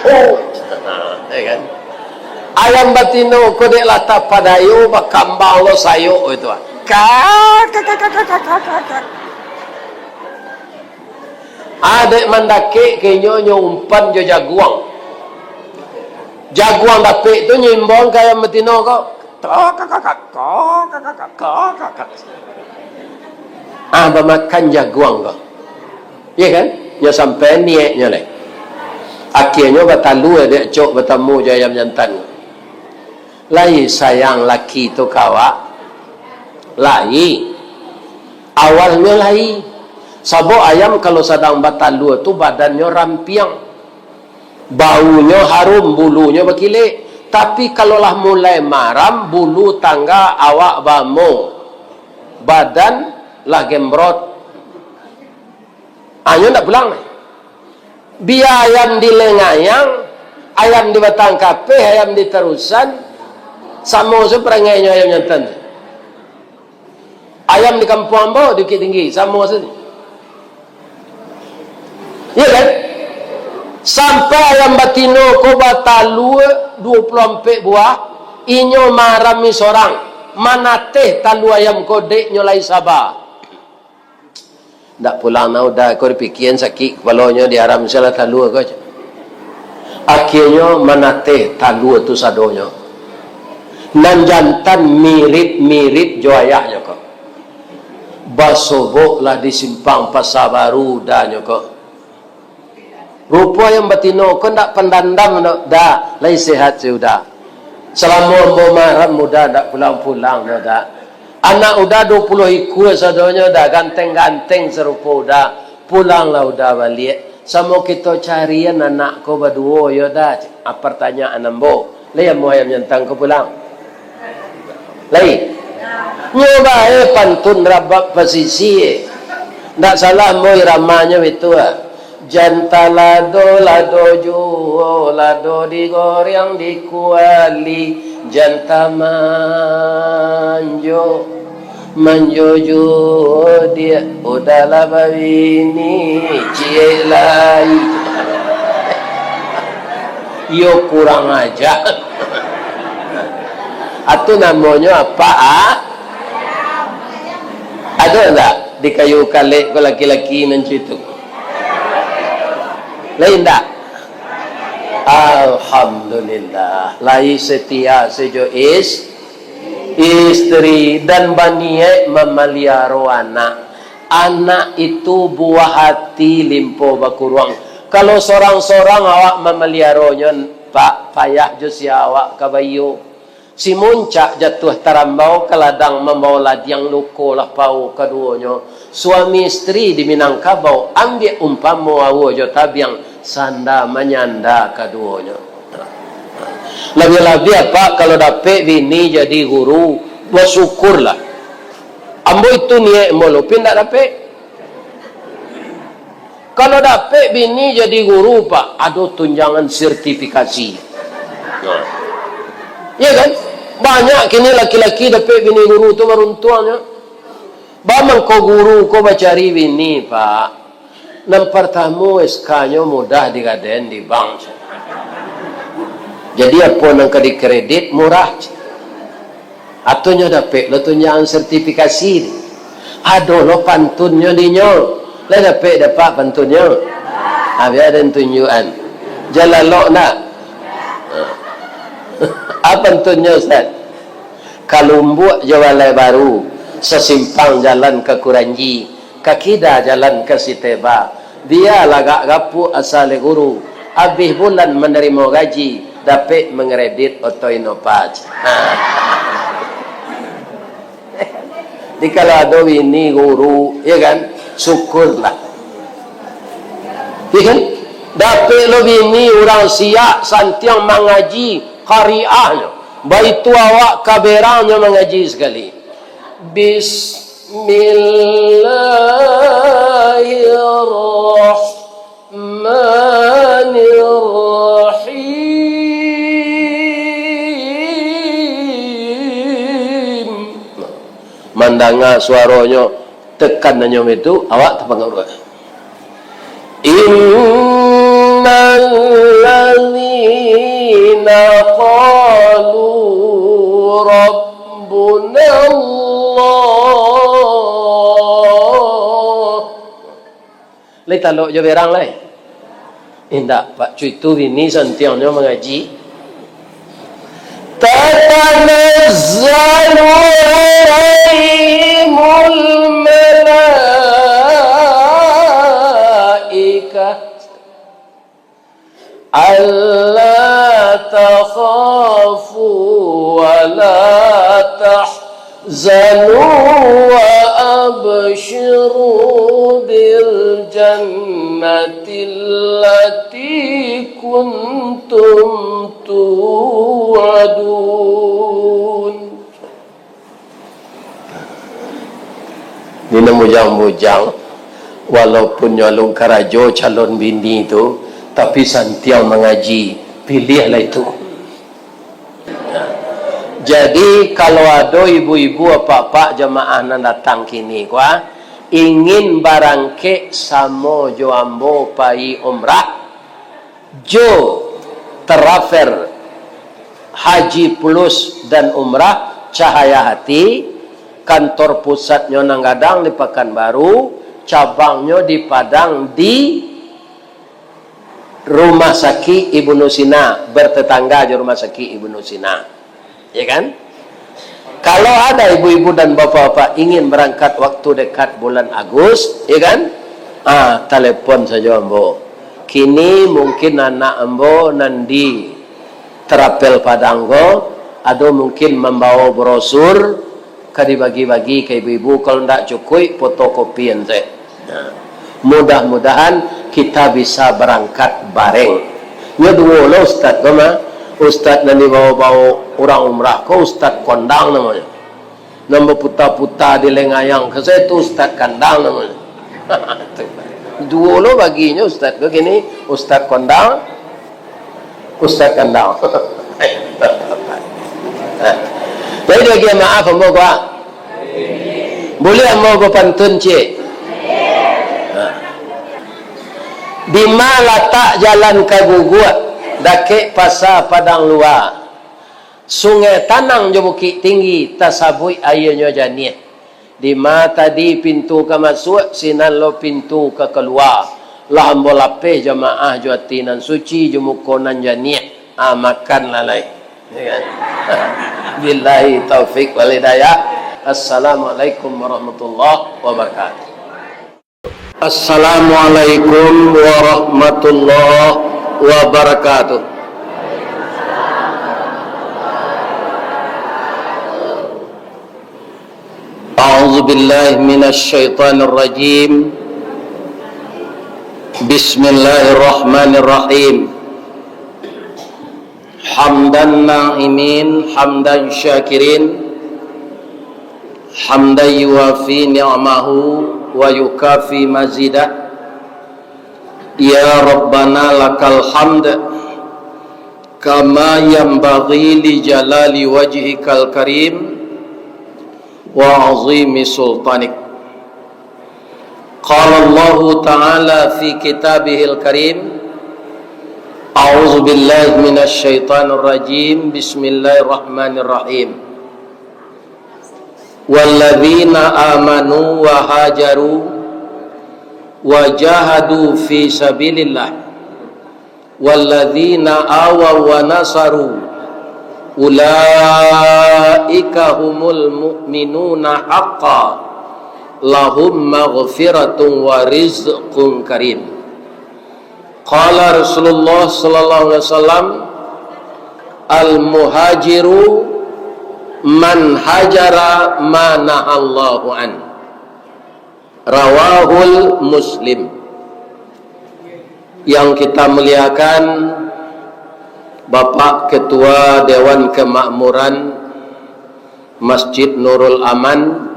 o. Ya kan? Ayam batino ko dek lah tapadayo, bakambang lo sayok itu, ah. Ka, ka, ka. Ah, dek mandakek ka inyo, nyo umpan jo jaguang. Jaguang dapek tu nyo imbauan ka ayam batino ko. Ko, ka, ka, ka, ko, ka, ka, ka, ko, ka, ka. Ah, bamakan jaguang ko. Iya kan? Nyo sampai niaiknyo lai. Akhirnyo batalua dek acok batamu jo ayam jantan. Lai sayang laki tu ka awak? Lai. Awalnyo lai. Sabab ayam kalau sadang batalua tu badannyo rampiang. Baunyo harum, bulunyo bakilek. Tapi kalau lah mulai maram, bulu tangga awak bamo, badan lah gembrot. Ah, nyo ndak pulang. Bia ayam di Lengayang, ayam di Batang Kapeh, ayam di Tarusan, samo sajo parangainyo ayam jantan tu. Ayam di kampuang ambo, di Bukittinggi, samo sajo. Iya kan? Sampai ayam batino ko batalua duo puluah ampek buah, inyo maarami sorang, manateh talua ayam ko dek nyo lai saba. Ndak pulang nah uda ko dipikian sakik kapalonyo diaram salah talua ko. Akianyo manateh talua tu sadonyo. Nan jantan mirip-mirip jo ayahnyo ko. Basoboklah di simpang Pasa Baru udanyo ko. Rupo ayam batino ko ndak pandandam doh, Da, lai sehat si Uda. Salamo ambo maarami Uda ndak pulang-pulang doh, Da. Anak Uda duo puluah ikua sadonyo, Da, ganteng-ganteng sarupo Uda. Pulanglah Uda baliak, samo kito carian anak ko baduo yo, Da, a, partanyaan ambo. Lai amuah ayam jantan ko pulang? Lai. Nyo bae pantun rabab pasisia. Ndak salah ambo iramanyo itu, ah. Janta lado, lado juo, lado digoreng di kuali, janta manjo. Manjo juo diak, Uda lah babini, ciek lai. Iyo kurang aja. Atu namonyo apa, ah? Ado ndak di kayu kalek ko laki-laki nan caitu? Lain ndak? Alhamdulillah, lai setia sajo is-, istri, dan baniaik mamaliaro anak. Anak itu buah hati limpo bakuruang. Kalau sorang-sorang awak mamaliaronyo, Pak, payah jo sia awak ka baiyo. Si muncak jatuah tarambau ka ladang, mambao ladiang luko lah pao kaduonyo. Suami istri di Minangkabau, ambiak umpamo aua jo tabiang, sanda manyanda kaduonyo. Labiah-labiah, Pak, kalau dapek bini jadi guru, basyukurlah. Ambo itu niaik ambo, tapi ndak dapek. Kalau dapek bini jadi guru, Pak, ado tunjangan sertifikasi. Nah. Iya kan? Banyak kini laki-laki dapek bini guru tu baruntuangnyo. Ba mangko guru ko bacari bini, Pak. Nan partamo S K-nyo mudah digadaian di bank. Jadi apo nan ka dikredit murah. Atunyo dapek lo tunjangan sertifikasi ni. Ado lo pantunnyo dinyo. Lai dapek dapat pantunnyo? Habis ado tunjukan. Jalalok ndak? Apa pantunnyo, Ustaz? Ka Lumbuk jo Balai Baru, sasimpang jalan ka Kuranji, ka kida jalan ka Siteba. Bialah agak gapuak asa lai guru, abih bulan manarimo gaji, dapek mangredit oto Innova. Ha. Jadi kalau ado bini guru, ya kan, syukurlah. Ya kan? Dapek lo bini urang siak, santiang mangaji, kariahnyo. Baitu awak ka berangnyo mangaji sakali. Bismillahirrahmanirrahim. Mandanga suaronyo, tekan nanyo itu, awak tapangaruah. Innalladzina qalu rabbunallah. Lai talok jo berang lai. Indak, Pak, cuitu bini santiangnyo mangaji. Tatanazzalu alaihimul malaikah. Alla takhafu wa la tahzanu wa abshiru bil jannati allati kuntum tu'adun. Ni nan bujang-bujang, walaupun nyo alun karajo calon bini tu, tapi santiang mangaji, piliahlah itu. Jadi, kalau ado ibu-ibu, apak-apak jamaah nan datang kini ko, ingin barangkek samo jo ambo pai umrah, Jo travel Haji Plus dan Umrah Cahaya Hati, kantor pusatnyo nan gadang di Pakanbaru, cabangnyo di Padang, di Rumah Sakik Ibnu Sina, bertetangga jo Rumah Sakik Ibnu Sina. Ya kan? Kalau ada ibu-ibu dan bapak-bapak ingin berangkat waktu dekat bulan Agus, ya kan? Ah, telepon saja ambo. Kini mungkin anak ambo nan di Terapel Padang ko, ado mungkin mambawa brosur ka dibagi-bagi ka ibu-ibu, kalau ndak cukuik, fotokopian sajo. Nah, mudah-mudahan kita bisa berangkat bareng. Nyo duo lo ustaz ko mah. Ustaz nan dibawa-bawa urang umrah ko Ustaz Kondang namonyo. Nan baputa-puta di Lengayang ko, sajo tu Ustaz Kandang namonyo. Duo lo baginyo ustaz ko kini, Ustaz Kondang, Ustaz Kandang. Jadi, bagi maaf ambo ko. Buliah ambo bapantun ciek? Nah. Dima latak jalan ka Guguak, dakek Pasa Padang Lua. Sungai Tanang jo Bukik Tinggi, tasabuik aianyo janiah. Dima tadi pintu ka masuak, sinan lo pintu ka kalua. Lah ambo lapeh jamaah jo ati nan suci, jo muko nan janiah. Ah, makanlah lai. Ya kan? Billahi taufik wal hidayah. Assalamualaikum warahmatullahi wabarakatuh. Assalamualaikum warahmatullahi wabarakatuh. A'udzubillahi minasyaitonirrajim. Bismillahirrahmanirrahim. Hamdan na'imin, hamdan syakirin, hamdan yuwafi ni'amahu wa yukafi mazidah. Ya Rabbana lakal hamd, kama yanbaghi li jalali wajhikal karim wa azimi sultanik. Qala Allahu Ta'ala fi Kitabihil Karim, A'udzu billahi minasy syaithanir rajim. Bismillahirrahmanirrahim. Walladzina amanu wa hajaru wa jahadu fi sabilillah, walladzina awaw wa nasaru, ulaika humul mu'minuna haqqan, lahum maghfiratun wa rizqun karim. Qala Rasulullah sallallahu alaihi wasallam, "Al-muhajiru man hajara ma nahallahu an." Rawahul Muslim. Yang kita muliakan, Bapak Ketua Dewan Kemakmuran Masjid Nurul Aman,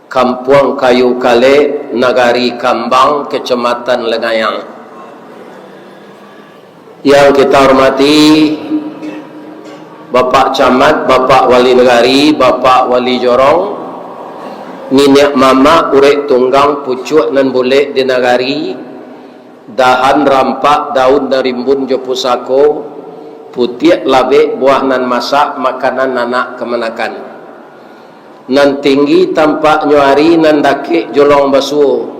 Kampuang Kayu Kalek, Nagari Kambang, Kecamatan Lengayang. Yang kita hormati Bapak Camat, Bapak Wali Nagari, Bapak Wali Jorong, niniak mamak, urek tunggang, pucuak nan bulek di nagari, dahan rampak, daun nan rimbun jo pusako, putiak labek, buah nan masak, makanan anak kamanakan. Nan tinggi tampaknyo ari, nan dakek jolong basuo.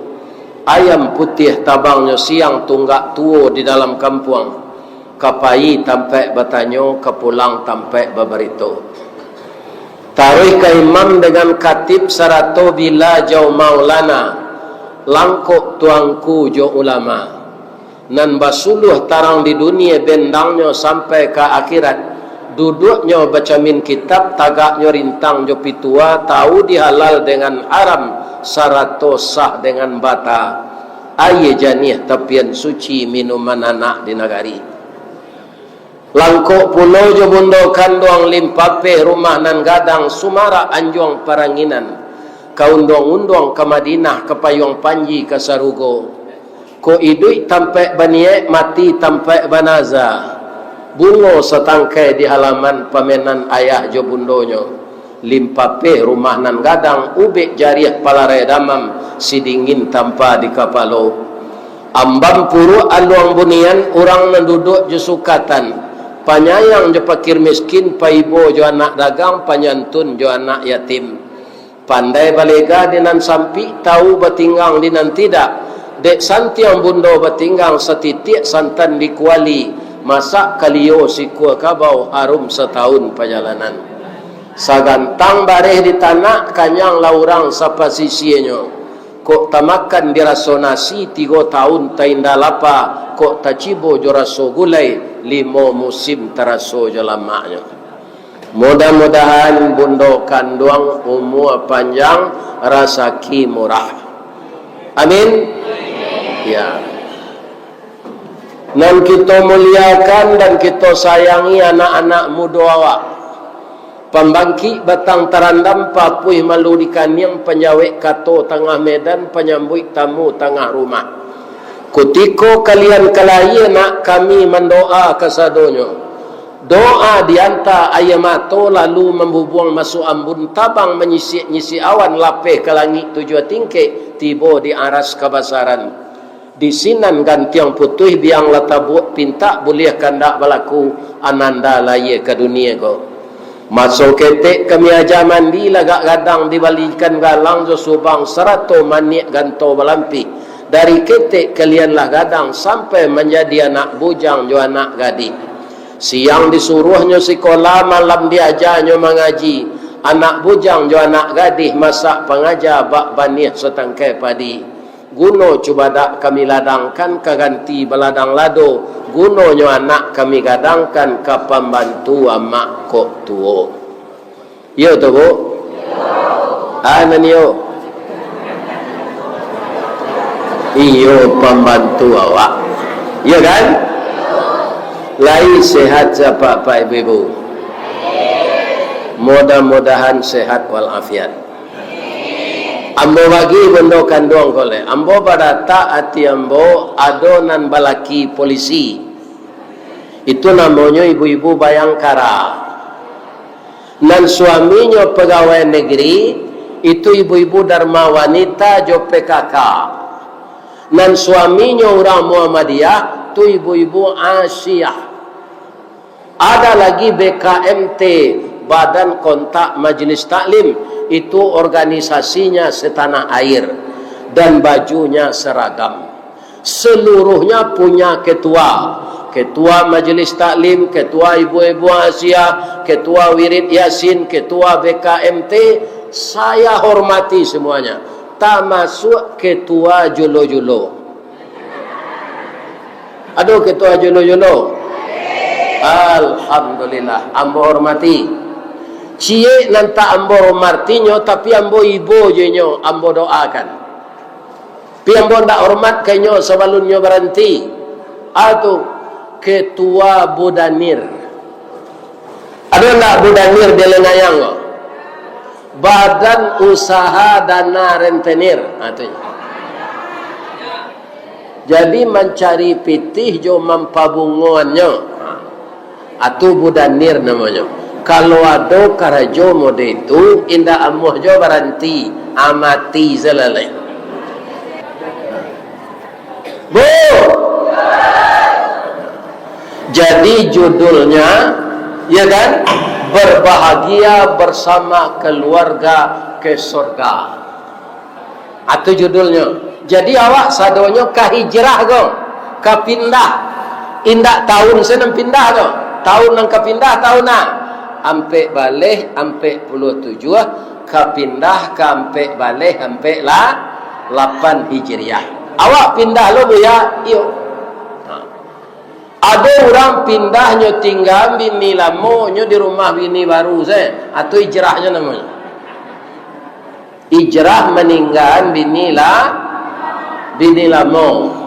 Ayam putiah tabangnyo siang, tunggak tuo di dalam kampuang. Ka payi tampaik batanyo, ka pulang tampaik babarito. Taruih ka imam dengan katib sarato bila jau maulana, langkok tuangku jo ulama. Nan basuluah tarang di dunie, bendangnyo sampai ka akhirat. Duduaknyo bacamin kitab, tagaknyo rintang jo pitua, tau di halal dengan haram, sarato sah dengan bata. Aia janiah tapian suci, minuman anak di nagari. Langkok pulo jo bundo kanduang, limpapeh rumah nan gadang, sumarak anjuang paranginan, ka unduang-unduang ka Madinah, ka payuang panji ka sarugo. Kok iduik tampaik baniaik, mati tampaik banaza. Bungo satangkai di halaman, pamenan ayah jo bundonyo. Limpapeh rumah nan gadang, ubek jariah palarai damam, sidingin tampa di kapalo. Ambam puruak aluang bunian, urang nan duduak jo sukatan. Panyayang jo pakir miskin, paibo jo anak dagang, panyantun jo anak yatim. Pandai balega di nan sampik, tawu batinggang di nan tidak. Dek santiang bundo batinggang, satitiak santan di kuali, masak kalio sikua kabau, harum satawun pajalanan. Sagantang bareh di tanak, kanyang lah urang sapasisianyo. Kok tamakan diraso nasi, tigo tawun tainda lapa, kok tacibo jo raso gulai, limo musim taraso jo lamaknyo. Mudah-mudahan bundo kanduang umua panjang, rasaki murah. Amin. Ya. Nan kito muliakan dan kito sayangi anak-anak mudo awak. Pambangkik batang tarandam, papuih malu di kaniang, panjawek kato tangah medan, panyambuik tamu tangah rumah. Kutiko kalian ka lahia, nak kami mandoa kasadonyo. Doa dianta aia mato, lalu mambubuang masuak ambun, tabang manyisik-nyisik awan, lapeh ka langik tujuah tingkek, tibo di aras kabasaran. Di sinan gantiang putuih, biang lah tabuak pintak, buliah kandak balaku, ananda lahia ka dunia ko. Maso ketek kami aja mandi, lagak gadang dibalikan galang jo subang sarato maniak ganto balampih. Dari ketek kalian lah gadang, sampai manjadi anak bujang jo anak gadih. Siang disuruahnyo sikola, malam diajanyo mangaji. Anak bujang jo anak gadih, masak pangaja bak baniah satangkai padi. Guno cubadak kami ladangkan ka ganti baladang lado, gunonyo anak kami gadangkan ka pambantu amak kok tuo. Iyo tu, Bu? Ah, nan iyo? Iyo, pambantu awak. Iyo kan? Lai sehat sia, Pak, ibu-ibu? Mudah-mudahan sehat walafiat. Ambo bagi bundo kanduang ko leh. Ambo baratak ati ambo, ado nan balaki polisi. Itu namonyo ibu-ibu Bayangkara. Nan suaminyo pagawai negeri, itu ibu-ibu Dharma Wanita jo P K K. Nan suaminyo urang Muhammadiyah, tu ibu-ibu Asiah. Ada lagi B K M T, Badan Kontak Majelis Taklim, itu organisasinya setanah air, dan bajunya seragam. Seluruhnya punya ketua. Ketua Majelis Taklim, ketua ibu-ibu Asiah, ketua Wirid Yasin, ketua B K M T, saya hormati semuanya, tamasuak ketua Julo-Julo. Ado ketua Julo-Julo? Alhamdulillah, ambo hormati. Ciek nan tak ambo hormatinyo, tapi ambo ibo jo inyo, ambo doakan. Tapi ambo ndak hormat ka inyo sabalunnyo baranti. Ah, tu, Ketua Budanir. Ado ndak Budanir di Lengayang ko? Badan Usaha Dana Rentenir. Ah, tu. Jadi, mancari pitih jo mampabungoannyo. Atu Budanir namonyo. Kalau ado karajo mode itu, indak amuah jo baranti, amati salalai. Bu! Jadi judulnya, ya kan? Berbahagia bersama keluarga ke sorga. Atu judulnyo. Jadi awak sadonyo ka hijrah ko, ka pindah. Indak taun se nan pindah tu. Taun nan ka pindah taun na ampek baleh ampek puluah tujuah, ka pindah ka ampek baleh ampek la-, lapan Hijriah. Awak pindah lo, Buya? Iyo. Ha. Ado urang pindah nyo tingga bini lamo nyo di rumah bini baru se. Atu hijrahnyo namonyo. Hijrah maninggaan bini la-, bini lamo.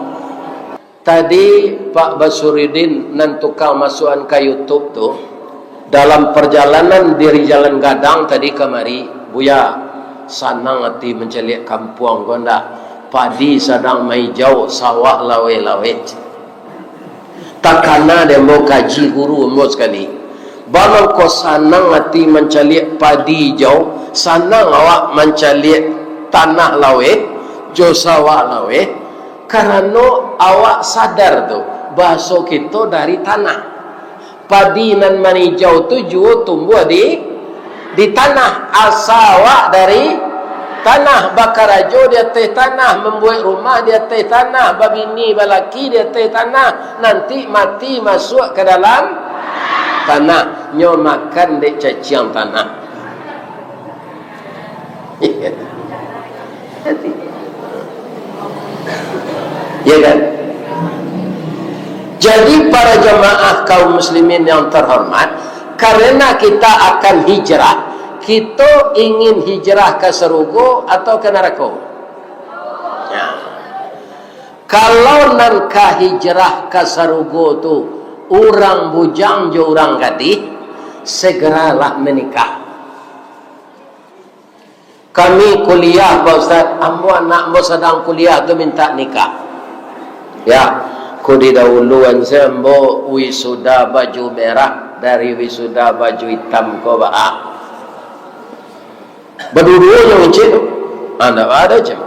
Tadi Pak Basuridin nan tukang masuakan ka YouTube tu, dalam parjalanan dari Jalan Gadang tadi kamari, "Buya, sanang ati mancaliak kampuang ko ndak? Padi sadang maijau, sawah laweh-laweh." Takana dek ambo kaji guru ambo sakali. Bamangko sanang ati mancaliak padi ijau, sanang awak mancaliak tanah laweh, jo sawah laweh. Karano awak sadar tu, bahaso kito dari tanah. Padi nan manijau tu juo tumbuah di, di tanah. Asa awak dari tanah, bakarajo di ateh tanah, mambuek rumah di ateh tanah, babini balaki di ateh tanah, nanti mati masuak ka dalam tanah, nyo makan dek caciang tanah. Ya kan? Jadi, para jamaah kaum muslimin yang terhormat, karena kita akan hijrah, kita ingin hijrah ka sarugo atau ka narako? Ya. Kalau nan ka hijrah ka sarugo tu urang bujang jo urang gadih, segeralah menikah. Kami kuliah, Pak Ustaz, ambo, anak ambo sadang kuliah tu minta nikah. Ya, ko didahuluan se ambo wisuda baju merah dari wisuda baju itam ko, baa. Baduo-duo nyo ngecek tu. Ah, ndak ado cek.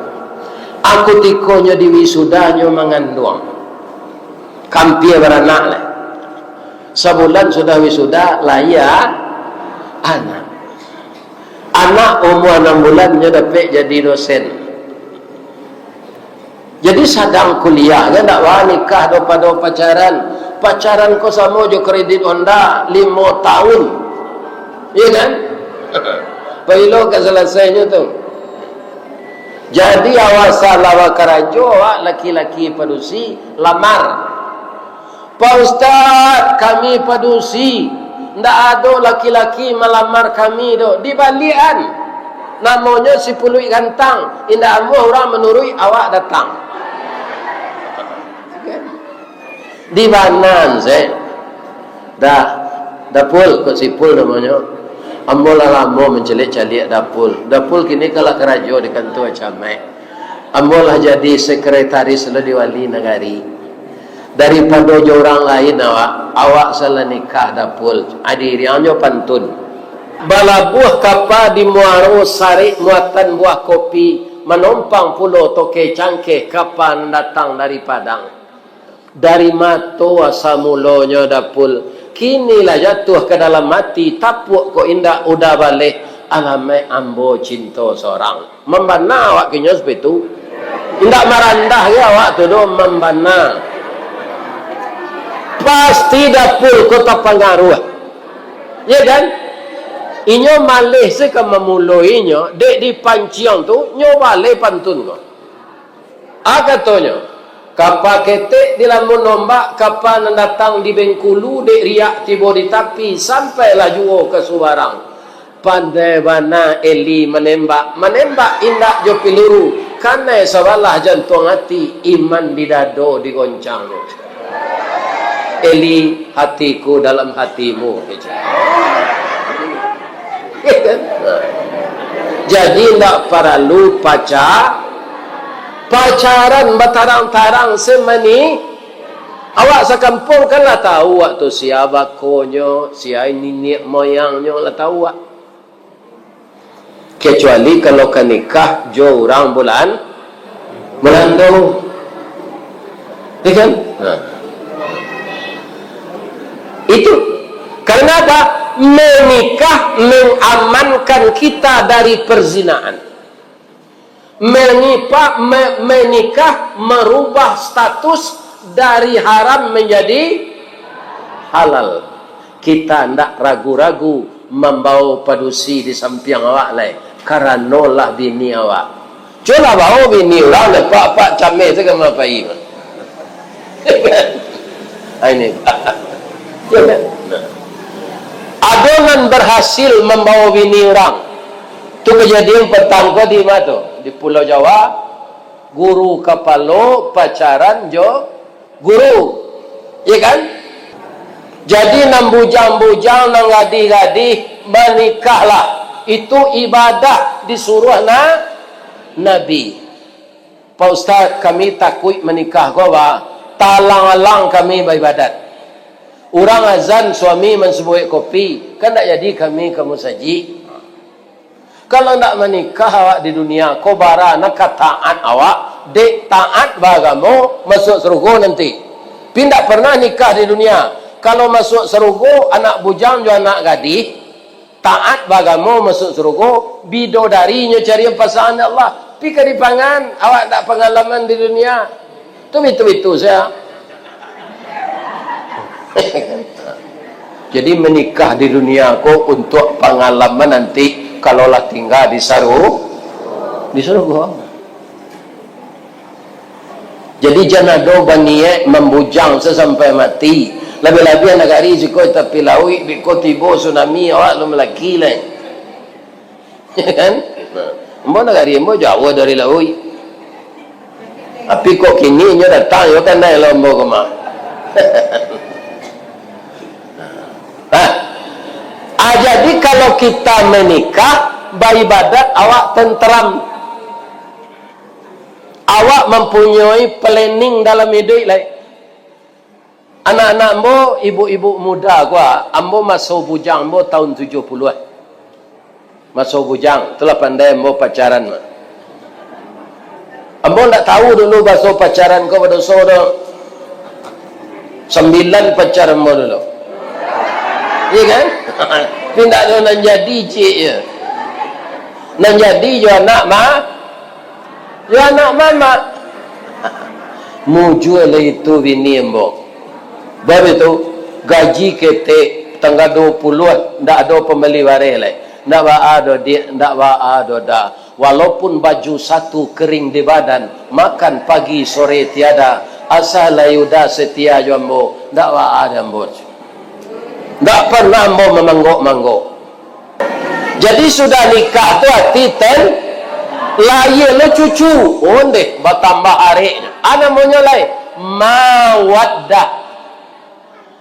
Aku tikonyo di wisuda nyo manganduang. Kampia baranak lah. Sabulan sudah wisuda, lahia anak. Anak umua anam bulan nyo dapek jadi dosen. Jadi sadang kuliah, nyo ndak wah nikah do pado pacaran. Pacaran ko samo jo kredit Honda limo tahun. Iya kan? Pailo ka salasainyo tu. Jadi awak salah bakarajo, awak laki-laki padusi lamar. "Pak Ustaz, kami padusi, ndak ado laki-laki malamar kami doh." Dibaliakan, namonyo si puluik gantang, indak amuah urang manuruik, awak datang. Di banan se. Dah, Dapul, kok Sipul namonyo. Ambo lah lamo mancaliak-caliak Dapul. Dapul kini kan lah karajo di kantua camat. Ambo lah jadi sekretaris lo di wali nagari. Daripado jo urang lain awak, awak salah nikah Dapul. Adiriang jo pantun. Balabuah kapa di muaro, sarek muatan buah kopi, manompang pulo toke cangkeh, kapa nan datang dari Padang. Dari mato asa mulonyo Dapul, kini lah jatuah ka dalam ati, tapuak kok indak udah baleh, alamaik ambo cinto sorang. Mambana awak kinyo seperti tu. Indak marandah ge awak tu doh, mambana. Pasti Dapul ko tapangaruah. Ya kan? Inyo maleh se ka mamuloinyo, dek dipanciang tu, nyo baleh pantun ko. A katonyo, kapa ketek di lamun ombak, kapa nan datang di Bengkulu, dek riak tibo di tapi, sampailah juo ka Subarang. Pandai bana Eli manembak, manembak indak jo piluru, kanai sabalah jantuang ati, iman di dado digoncangnyo. Eli, hatiku dalam hatimu, kecek. Jadi, ndak paralu paca-, pacaran batarang-tarang se mani. Awak sakampuang kan lah tahu awak tu sia bakonyo, sia niniak moyangnyo, lah tahu awak. Kecuali kalau ka nikah jo urang bulan, Belando. Ya kan? Nah. Itu. Karena apa? Menikah mengamankan kita dari perzinaan. Menikah, me-, menikah merubah status dari haram menjadi halal. Kita ndak ragu-ragu mambawa padusi di sampiang awak lai, karano lah bini awak. Cubolah bawa bini urang, nampak-nampak cameh tu ka mapai. Ah, ini. Ya kan? Nah. Ado nan berhasil mambawa bini urang. Tu kajadian patang ko di ma tu? Di Pulau Jawa, guru kapalo pacaran jo guru. Ya kan? Jadi, nan bujang-bujang, nan gadih-gadih, manikahlah. Itu ibadah disuruah na-, Nabi. "Pak Ustaz, kami takuik manikah ko, ba, talang-alang kami baibadat. Urang azan, suami mansubuik kopi, kan ndak jadi kami ka musajik." Kalau ndak manikah awak di dunia ko, bara nan ka taat awak, Dek taat baagamo, masuak sarugo nanti. Pi ndak pernah nikah di dunia. Kalau masuak sarugo, anak bujang jo anak gadih, taat baagamo, masuak sarugo, bidodari nyo cari pasangan Allah. Pi ka dipangan, awak ndak pangalaman di dunia. Tu bitu-bitu saja. Jadi, menikah di dunia ko untuak pangalaman nanti kalau lah tingga di saru-, di sarugo. Jadi, jan ado baniaik mambujang sasampai mati. Labiah-labiah nagari siko tapi lauik, biko tibo tsunami, awak alun malaki lai. Ya kan? Nah, ambo nagari ambo jauah dari lauik. Tapi kok kini inyo datang, yo kan, naik lo ambo ko mah. Nah. Ah, jadi kalau kita menikah, baibadat awak tenteram. Awak mampunyoi planning dalam iduik lai. Anak-anak ambo, ibu-ibu muda ko, ambo maso bujang ambo tahun tujuah puluah. Maso bujang, tu lah pandai ambo pacaran mah. Ambo ndak tahu dulu baso pacaran ko badoso do. Sambilan pacar ambo dulu. Iya kan? Tapi ndak ado nan jadi ciek je. Nan jadi jo anak ma-, jo anak mamak. Mujua lah itu bini ambo. Baru itu, gaji ketek, tanggal duo puluah, ndak ado pambali bareh lai. Ndak baa doh, Diak, ndak baa doh, Da. Walaupun baju satu kering di badan, makan pagi sore tiada, asa lai uda setia jo ambo, ndak baa doh ambo. Ndak pernah ambo mamanggok-manggok. Jadi, sudah nikah tu ati ten, lahia lo cucu, ondeh, batambah areknyo. A namonyo lai? Mawaddah.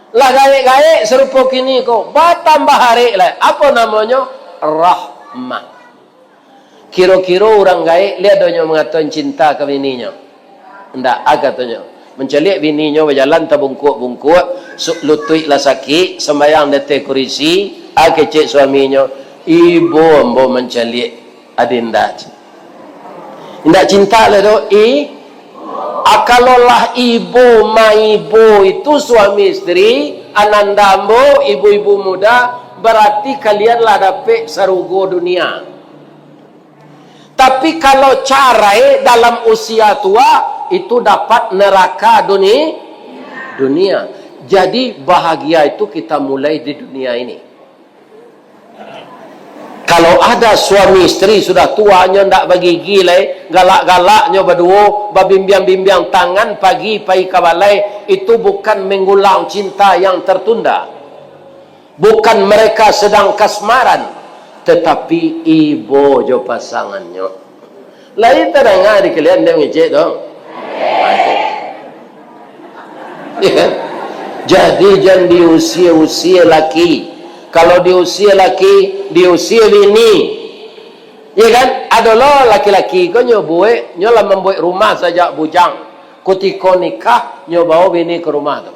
Lah gaek-gaek sarupo kini ko, batambah arek lai. Apo namonyo? Rahmah. Kiro-kiro urang gaek, lai ado nyo mangatoan cinta ka bininyo? Indak, a katonyo. Mancaliak bininyo bajalan tabungkuak-bungkuak, su-, lutuik lah sakik, sambayang di ateh kurisi, a kecek suaminyo, "Ibo ambo mancaliak adinda." Indak cinta lai doh, i-, a, kalau lah ibo maibo itu suami isteri, ananda ambo, ibu-ibu muda, barati kalian lah dapek sarugo dunia. Tapi kalau carai dalam usia tua, itu dapat neraka duni-, dunia. Jadi, bahagia itu kita mulai di dunia ini. Kalau ada suami isteri sudah tua, nyo ndak bagigi lai, galak-galaknyo baduo, babimbiang-bimbiang tangan pagi pai ka balai, itu bukan mengulang cinta yang tertunda. Bukan mereka sedang kasmaran, tetapi ibo jo pasangannyo. Lai tadanga di kalian dek mangecek tu? Iya kan? Jadi, jan diusia-usia laki. Kalau diusia laki, diusia bini. Iya kan? Ado lo laki-laki ko nyo buek, nyo lah mambuek rumah sajak bujang. Kutiko nikah, nyo bao bini ka rumah tu.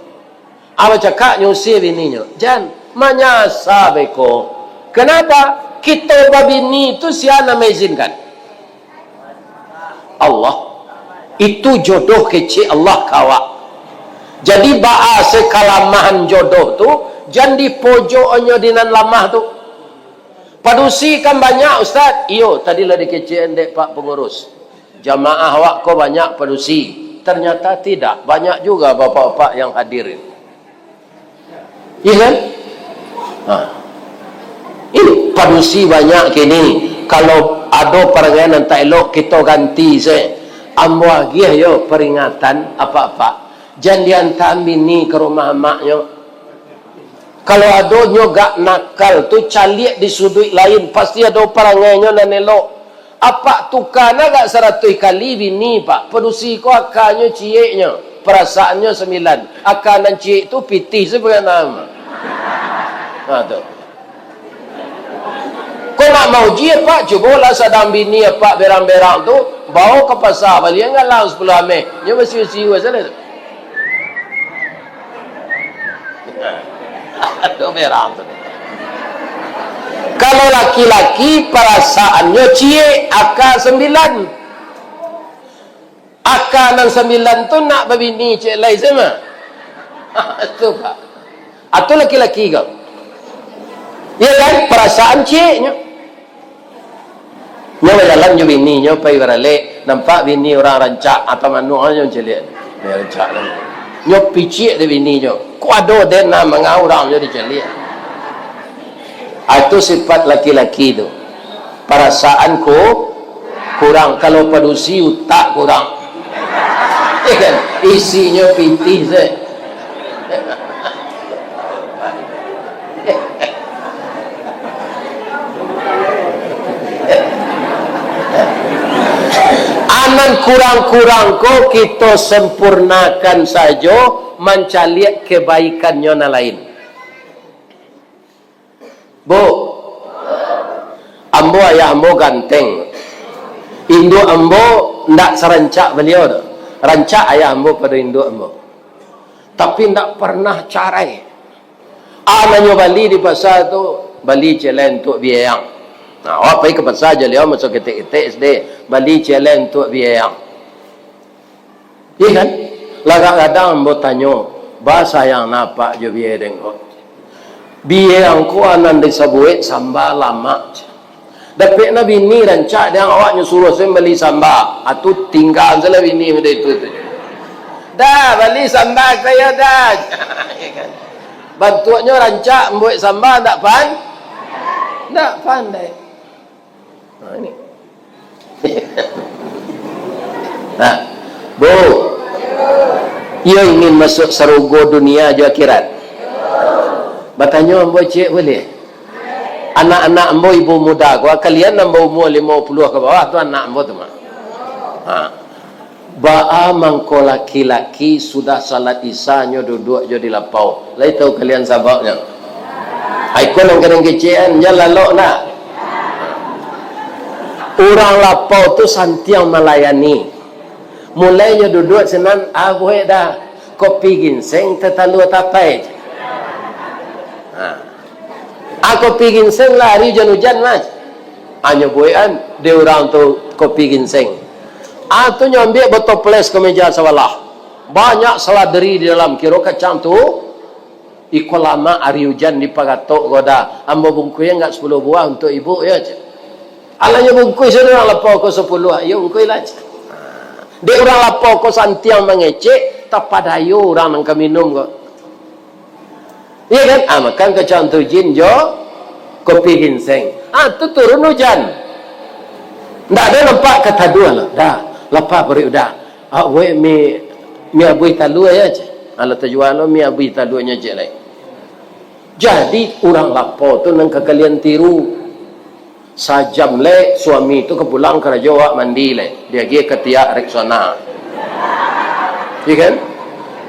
Apo cakak nyo usia bininyo? Jan, manyasa beko. Kenapa? Kito babini tu sia nan maizinkan? Allah. Itu jodoh kecek Allah ka awak. Jadi, baa se kalamahan jodoh tu, jan dipojoknyo di nan lamah tu. Padusi kan banyak, Ustaz? Iyo, tadi lah dikecek dek Pak Pengurus. Jamaah awak ko banyak padusi. Ternyata tidak, banyak juga bapak-bapak yang hadir ini. Iya kan? Ha. Ini padusi banyak kini. Kalau ado parangai nan tak elok, kito ganti se. Ambo agiah yo peringatan apak-apak. Jan diantaan bini ka rumah amaknyo. Kalau ado nyo gak nakal tu, caliak di suduik lain, pasti ado parangainyo nan elok. Apak tuka agak saratuih kali bini, Pak. Padusi ko akanyo cieknyo, perasaannyo sambilan. Aka nan ciek tu pitih sabananyo. Ha, tu. Kok nak mauji, Pak? Cubolah sadang bini Apak berang-berang tu, bao ka pasa, balian galang sapuluah ameh. Nyo basiu-siu sajo tu. Aduh, berang tu. Kalau laki-laki, perasaannyo ciek, aka sambilan. Ka nan sambilan tu nak babini ciek lai sama. Tu, Pak. Atau laki-laki kau. Iya kan? Parasaan cieknyo. Nyo bajalan jo bininyo, pai baralek, nampak bini urang rancak, atau manuak nyo caliak. Nyo rancak kan. Nyo piciak dek bininyo. Ko ado den nan manga urang nyo dicaliak. Ah, itu sifat laki-laki tu. Parasaan ko kurang. Kalau padusi, utak kurang. Iya kan? Isinyo pitih se. Anan kurang-kurang ko kito sempurnakan sajo, mancaliak kebaikannyo nan lain. Bu, ambo, ayah ambo ganteng. Induak ambo ndak sarancak baliau tu. Rancak ayah ambo pado induak ambo. Tapi ndak pernah carai. Ah, nan nyo bali di pasa tu, bali ciek lai untuak biayang. Nah, awak pai ka pasa jo liau maso ketek-ketek sade, bali ciek lai untuak biayang. Iya kan? Lah kadang-kadang ambo tanyo, "Ba sayang na apak jo biayang ko? Biayang ko nan disabuik samba lamak." Dapek na bini rancak, dek awak nyo suruah sen bali samba. Ah, tu tingga se lah bini model itu tu. "Dah, bali samba ka iyo, dah." Bantuaknyo rancak, mambuek samba ndak pan-, ndak pandai. Nah, ini. Nah, Bu, iyo ingin masuak sarugo dunia jo akhirat? Batanyo ambo ciek buliah? Anak-anak ambo ibu muda ko, kalian nan baumua limo puluah ka bawah tu anak ambo tu mah. Ha. Baa mangko laki-laki sudah salat Isya nyo duduak jo di lapau? Lai tahu kalian sababnyo? Ai ko nan kadang kecekan, jan lalok ndak? Urang lapau tu santiang malayani. Mulai nyo duduak sinan, ah, buek dah. Kopi ginseng tatalua tapai. Ha. Ah, kopi ginseng lah, ari ujan-ujan, Mas. Ah, nyo buekan dek urang tu kopi ginseng. Ah, tu nyo ambiak botoples ka meja sabalah. Banyak seladeri di dalam, kiro kacang tu. Iko lamak ari ujan di pagatok ko dah. Ambo bungkuih agak sapuluah buah untuak ibu, yo, cek. Alah nyo bungkuih sudah urang lapau ko sapuluah, iyo bungkuih lah, cek. Dek urang lapau ko santiang mangecek, tapadayo urang nan ka minum ko. Iya kan? Ah, makan kacang tujin jo kopi ginseng. Ah, tu turun ujan. Ndak ado nampak kataduah lah. Dah, lapar paruik udah. Awak buek mi, mi abuih talua yo, cek. Alah tajua lo mi abuih taluanyo, cek lai. Jadi, urang lapau tu nan ka kalian tiru. Sajam lai suami tu ka pulang karajo, awak mandi lai, diagiah katiak Rexona. Iya kan?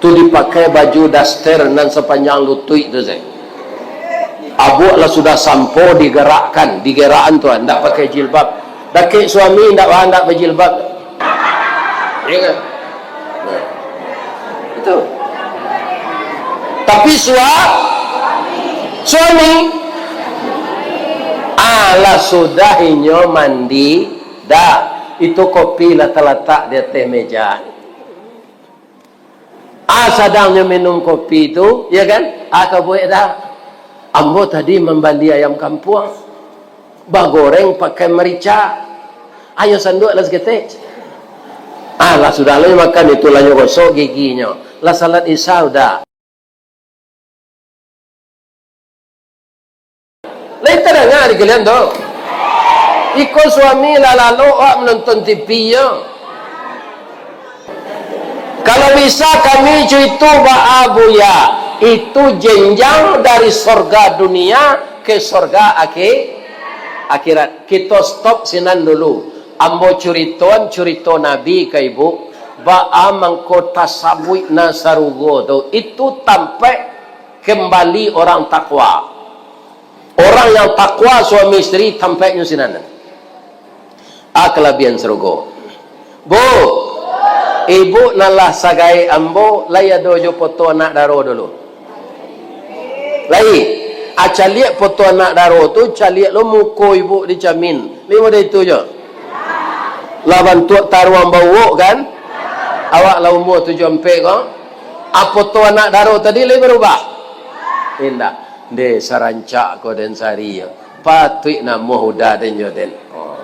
Tu dipakai baju daster nan sapanjang lutuik tu sajo. Abuak lah sudah sampo digerakkan, digerakan tu, ndak pakai jilbab. Dakek suami ndak, wah, ndak bajilbab. Iya kan? Nah. Itu. Tapi sua-, suami, alah sudah inyo mandi, dah, itu kopi lah talatak di ateh meja. Ah, sadangnyo minum kopi tu, ya kan? Ah, ka buek dah. Ambo tadi mambali ayam kampuang, bagoreng pakai marica. Ayo sanduak lah saketek. Ah, lah sudah lah makan itu, lah nyo gosok giginyo. Lah salat Isya udah. Lai tadanga di kalian tu? Iko suami lah lalok awak manonton T V yo. Kalau bisa kami cuito baa, Buya, itu jenjang dari sorga dunia ke sorga akhi-, akhirat. Kito stop sinan dulu. Ambo curitoan curito Nabi ka ibu, baa mangko tasabuik nan sarugo tu. Itu tampaik kembali orang takwa. Orang yang takwa suami isteri tampaiknyo sinan. Ah, kalabihan sarugo. Bu, ibu nan lah sagaek ambo, lai ado jo foto anak daro dulu? Lai. Ah, caliak foto anak daro tu, caliak lo muko ibu di camin. Lai model itu jo. Lah bantuak taruang bauwok, kan? Awak lah umua tujuah ampek ko? Apo tu anak daro tadi lai barubah? Indak. Deh, sarancak ko den sari yo. Patuik namuah uda den jo den. Oh.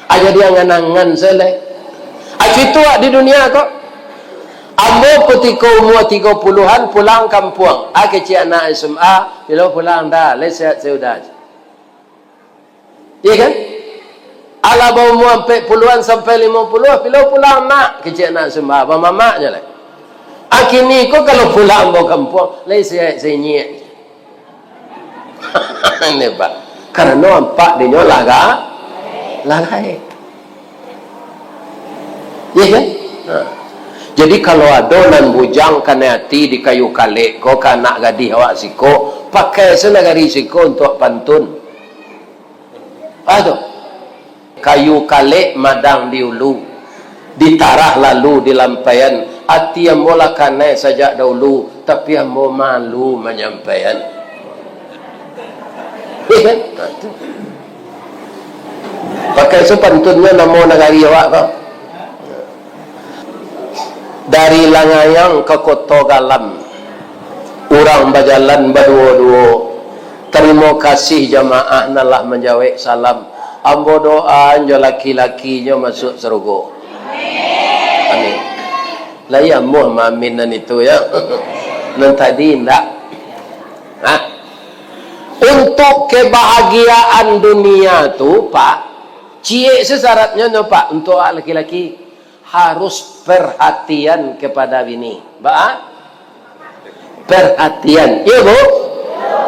Ah, jadi angan-angan sajo lai. Ah, cuito awak di dunia ko. Ambo kutiko umua tigo puluahan pulang kampuang. Ah, kecek anak S M A, bilo pulang dah, lai sehat sajo uda. Iya kan? Alah baumua ampek puluahan sampai limo puluah, bilo pulang nak, kecek anak S M A, bamamaknyo lai. Ah, kini ko kalau pulang ambo kampuang, lai sehat senyik. Ini, Pak. Karano ampak dinyo lah ga-, lah gaek. Iya kan? Ha. Jadi, kalau ado nan bujang kanai ati di kayu kalek ko, ka anak gadih awak siko, pakai se nagari siko untuak pantun. Ah, tu. Kayu kalek madang di ulu, ditarah lalu dilampaian. Ati ambo lah kanai sajak dahulu, tapi ambo malu manyampaian. Iya kan? Ha, tu. Pakai se pantunnyo namo nagari awak ko. Dari Langayang ka Koto Galam, urang bajalan baduo-duo. Tarimo kasih jamaah nan lah manjawek salam. Ambo doa jo laki-lakinyo masuak sarugo. Amin. Lai amuah maamin nan itu, ya. Nan tadi indak. Hah? Untuk kebahagiaan dunia tu, Pak, ciek se syaratnyo nyo, Pak, untuk laki-laki harus perhatian kepada bini. Ba? Perhatian. Iyo, Bu?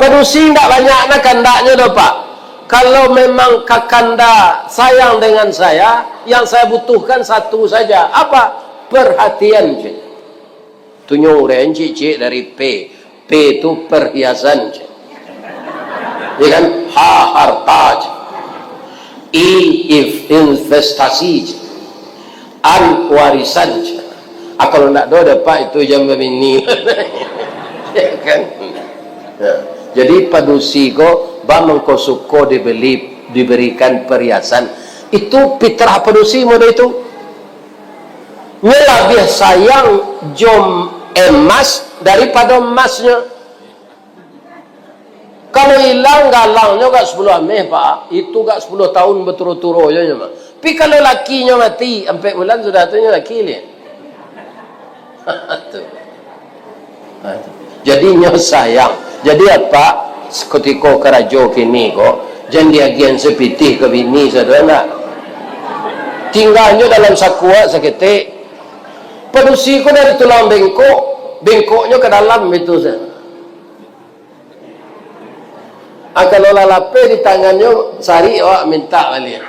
Padusi indak banyak nah kandaknyo doh, Pak. Kalau memang kakanda sayang dengan saya, yang saya butuhkan satu saja. Apa? Perhatian, cik. Tu nyo uraian ciek-ciek dari P. P tu perhiasan, cik. Ya kan? H harta, cik. I if-, investasi, cik. An warisan, cik. Ah, kalau ndak do dapat itu jan babini. Ya kan? Ya. Jadi padusi ko ba mangko suko dibeli, diberikan perhiasan. Itu fitrah padusi model itu. Nyo labiah sayang jo emas daripado emasnyo. Kalau ilang galangnyo gak sapuluah ameh, Pak, itu gak sapuluah tahun baturo-turo jo nyo mah. Tapi kalau lakinyo mati, ampek bulan sudah tu nyo laki liak. Tu. Ha, tu. Jadi nyo sayang. Jadi apak, kutiko karajo kini ko, jan diagiahan sapitih ka bini, sadonyo ndak? Tingganyo dalam sakuak saketek. Padusi ko dari tulang bengkok, bengkoknyo ka dalam itu sa. Ah, kalau lah lapeh di tangannyo, sarik awak mintak baliak.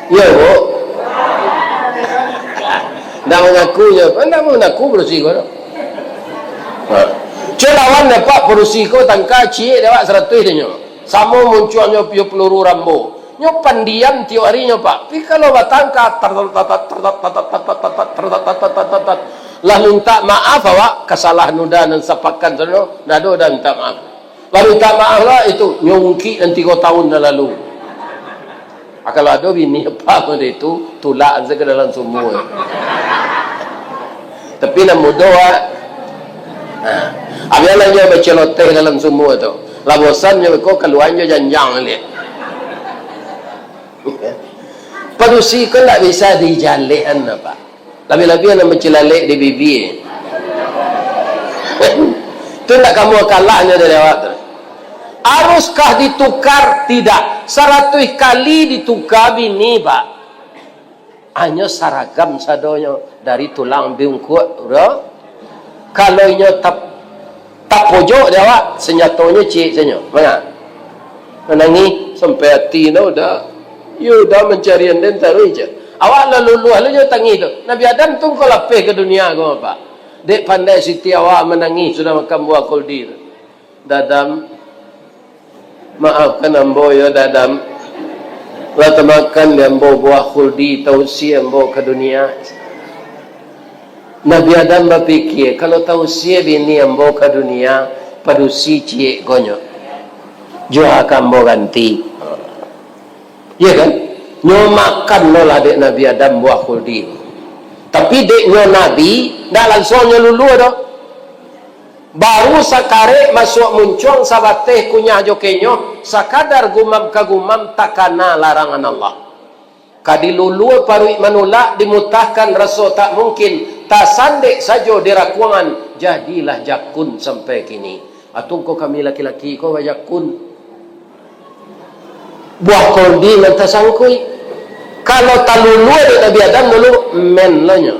Iyo, Bu? Ndak mangaku nyo. Ndak mangaku padusi ko tu. Ha. Cubo lawan dek apak padusi ko tangka ciek dek awak saratuih dek nyo. Samo muncuangnyo piyo peluru Rambo. Nyo pandiam tiok arinyo, Pak. Tapi kalau batangka, lah mintak maaf awak, kasalahan uda nan sapakan sano, ndak ado uda mintak maaf. Lah mintak maaf lah itu, nyo ungkik nan tigo tahun nan lalu. Ah, kalau ado bini apak model itu, tulak se ka dalam sumua. Tapi nan mudo, ah. Ha. Abialah nyo baceloteh dalam sumua tu. Lah bosan nyo ko, kalua nyo janjang liak. Padusi ko ndak bisa dijalehan, Pak. Labiah-labiah nan bacilalek di bibia. Tu ndak kamuah kalahnyo dari awak tu. Haruskah ditukar? Tidak. Saratuih kali ditukar bini, Pak. Hanyo saragam sadonyo dari tulang bungkuak, bro. Kalau inyo tap-, tapojok di awak, sanjatonyo ciek sanyo. Manga? Manangih sampai ati no uda. Yo uda mancarian den taruih je. Awak lah luluah lu jo tangih tu. Nabi Adam tu ko lapeh ka dunia ko, Pak. Dek pandai siti awak manangih sudah makan buah kuldi tu. Dadam, maafkan ambo yo, Dadam. Lah tamakan dek ambo buah khuldi, tausia ambo ka dunia. Nabi Adam bapikia, kalau tausia bini ambo ka dunia, padusi ciek ko nyo. Jua ka ambo ganti. Iya kan? Nyo makan lo lah dek Nabi Adam buah khuldi. Tapi dek nyo Nabi, ndak lansuang nyo lulua doh. Baru sakarek masuak muncuang sabateh kunyah jo kenyo, sakadar gumam ka gumam takana larangan Allah. Ka dilulua paruik manulak, dimutahkan raso tak mungkin, tasandek sajo di rakuangan, jadilah jakun sampai kini. Atungko kami laki-laki ko bajakun. Buah khuldi nan tasangkuik. Kalau talulua dek Nabi Adam dulu, men lo nyo.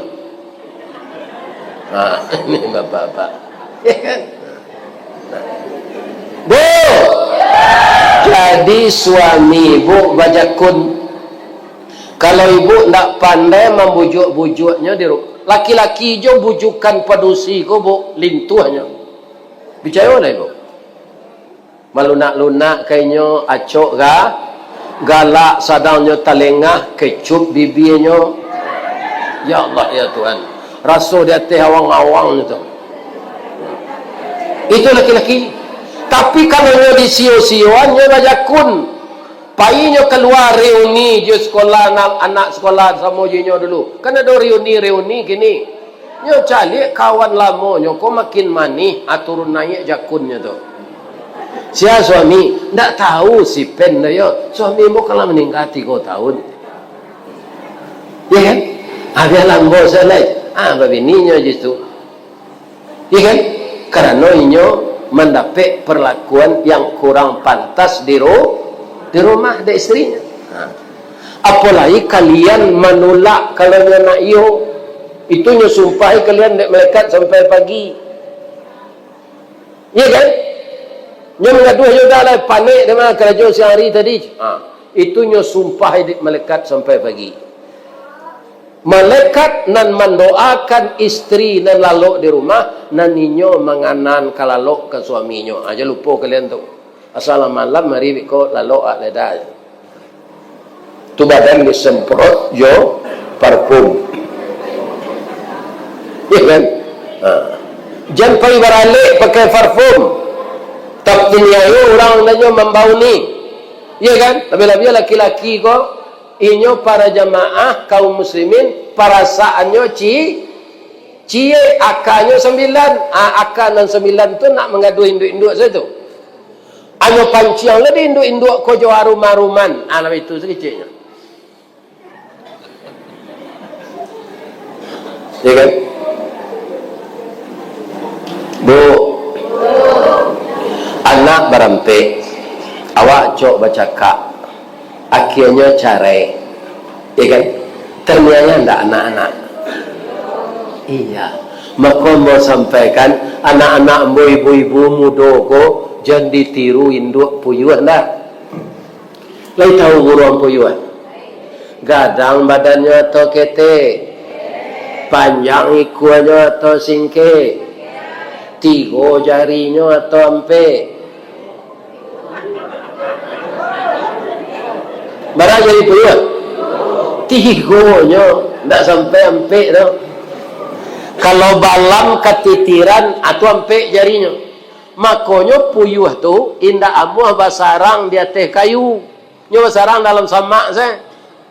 Ha, ini bapak-bapak. Ya kan? Bu, jadi suami ibu bajakun. Kalau ibu ndak pandai mambujuak-bujuaknyo di ru-, laki-laki jo bujukan padusi ko, Bu, lintuahnyo. Picayolah ibu. Malunak-lunak ka inyo, acok ga-, galak, sadang nyo talengah, kecup bibinyo. Ya Allah, ya Tuhan. Raso di ateh awang-awang tu. Itu laki-laki. Tapi kalau nyo disio-sioan, nyo bajakun. Painyo kalua reuni jo sekolah, anak, anak sekolah samo jo inyo dulu. Kan ado reuni-reuni kini. Nyo caliak kawan lamonyo ko makin manih, ah, turun naiak jakunnyo tu. Sia suami, ndak tahu si Pen tu yo. Suami ambo kan lah maningga tigo tahun. Ya kan? Ah, bialah ambo sajo lai. Ah, babininyo justru. Ya kan? Karano inyo mandapek perlakuan yang kurang pantas di ru-, di rumah dek isterinyo. Ha. Apolai kalian manulak kalau nyo nak iyo. Itu nyo sumpahi kalian dek malaikat sampai pagi. Iya kan? Nyo mangaduah juo dah lah, panek dek mah karajo siang hari tadi. Ha. Itu nyo sumpahi dek malaikat sampai pagi. Malaikat nan mandoakan isteri nan lalok di rumah, nan inyo manganan ka lalok ka suaminyo. Ha, jan lupo kalian tu. Asal malam hari biko lalok ak leda. Tu badan disemprot jo parfum. Iya kan? Ha. Jan pai baralek pakai parfum. Tapi niayo urang nan nyo mambau ni. Iya kan? Labiah-labiah laki-laki ko, inyo para jamaah kaum muslimin, parasaannyo ci-, ciek, akanyo sambilan. Ah, akan nan sambilan tu nak mangaduah induak-induak sajo tu. Anyo panciang lah di induak-induak ko jo arum-aruman. Ah, lah itu sakeceknyo. Ya kan? Bu, anak barampek, awak acok bacakak, akhirnyo carai. Ya kan? Terniaya ndak anak-anak? Iya. Mako ambo sampaikan, anak-anak ambo, ibu-ibu mudo ko, jan ditiru induak puyuah ndak. Lai tahu buruang puyuah? Gadang badannyo atau ketek? Panjang ikuanyo atau singkek? Tigo jarinyo atau ampek? Bara jari puyuah? Tigonyo, ndak sampai ampek tu. Kalau balam katitiran, atau ampek jarinyo. Makonyo puyuah tu indak amuah basarang di ateh kayu. Nyo basarang dalam samak se.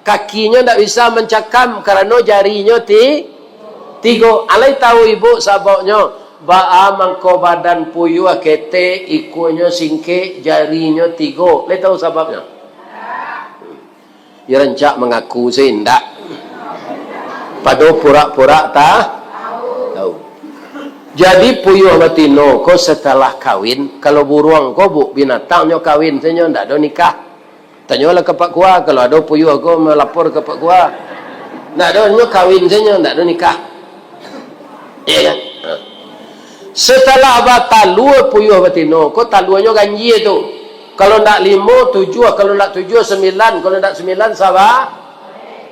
Kakinyo ndak bisa mancakam karano jarinyo ti-, tigo. Alai tahu ibu sababnyo? Baa mangko badan puyuah ketek, ikuanyo singkek, jarinyo tigo? Lai tahu sababnyo? Iyo rancak mangaku se indak. Pado purak-purak ta-, tahu. Jadi puyuah batino ko setelah kawin, kalau buruang ko, Bu, binatang nyo kawin se nyo, ndak ado nikah. Tanyolah ka Pak Kua, kalau ado puyuah ko malapor ka Pak Kua. Ndak ado, nyo kawin se nyo, ndak ado nikah. Iya kan? Ha. Setelah batalua puyuah batino ko, taluanyo ganjia tu. Kalau ndak limo, tujuah, kalau ndak tujuah, sambilan, kalau ndak sambilan, saba-,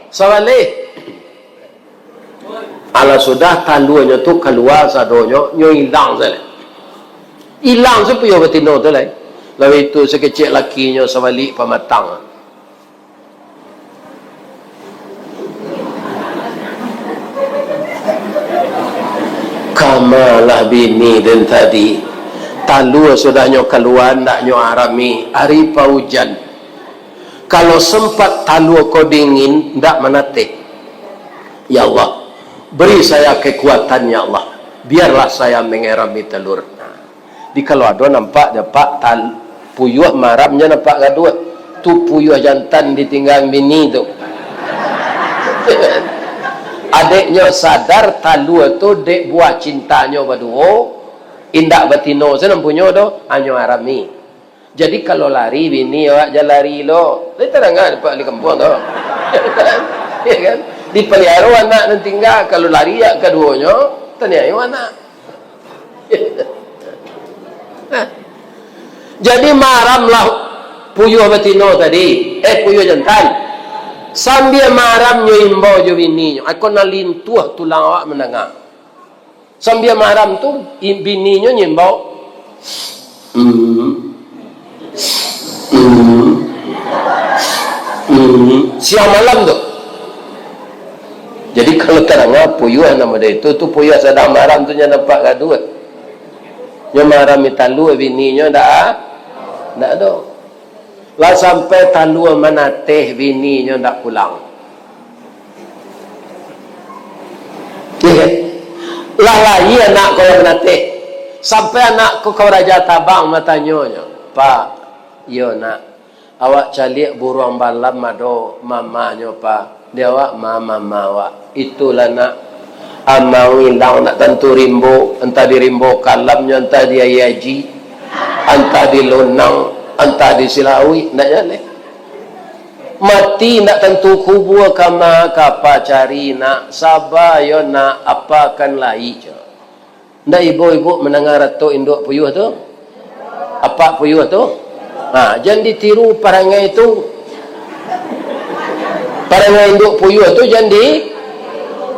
sabaleh. Alah sudah taluanyo tu kalua sadonyo, nyo ilang se lai. Ilang se puyuah batino tu lai. Lalu itu sakecek lakinyo sabalik pamatang. Kamalah bini den tadi. Talua sudah nyo kalua, ndak nyo arami, ari paujan. Kalau sempat talua ko dingin, ndak manateh. Ya Allah, beri saya kekuatan, ya Allah. Biarlah saya mengerami telur. Nah, di kalau ado nampak dek Apak tal-, puyuah maramnyo nampak gaduah. Tu puyuah jantan ditinggaan bini tu. Adeknyo sadar talua tu dek buah cintanyo baduo, indak batino se nan punyo doh, hanyo arami. Jadi, kalau lari bini awak, jan lari lo. Lai tadanga dek Apak di kampuang tu. Ya kan? Dipaliaro anak nan tingga, kalau lari yak kaduonyo, taniayo anak. Nah. Jadi, maramlah puyuah batino tadi, eh, puyuah jantan. Sambia maramnyo imbau jo bininyo, ako nan lintuah tulang awak mandanga. Sambia maram tu, i-, bininyo nyimbau. Hmm. Hmm. Hmm. Siang malam tu. Jadi, kalau tadanga puyuah nan model itu, tu puyuah sadang maram tu nyo nampak gaduah. Nyo marami talua bininyo ndak, ndak ado. Lah sampai talua manateh, bininyo ndak pulang. Iyo kan? Lah lai anak ko lah manateh. Sampai anak ko ka Raja Tabang, batanyo nyo, "Pak, iyo nak, awak caliak buruang balam ado mamanyo, Pak." Di awak ma mama awak. Itulah nak, amang ilang nak tantu rimbo, antah di rimbo kalamnyo, antah di aia aji, antah di lonang, antah di silawik, ndak jaleh. Mati ndak tantu kubua kama ka pacari nak, saba yo nak, apakan lai jo. Ndak ibo-ibo mandanga ratok induak puyuah tu? Apak puyuah tu? Ha, jan ditiru parangai tu. Parangai induak puyuah tu jan di-,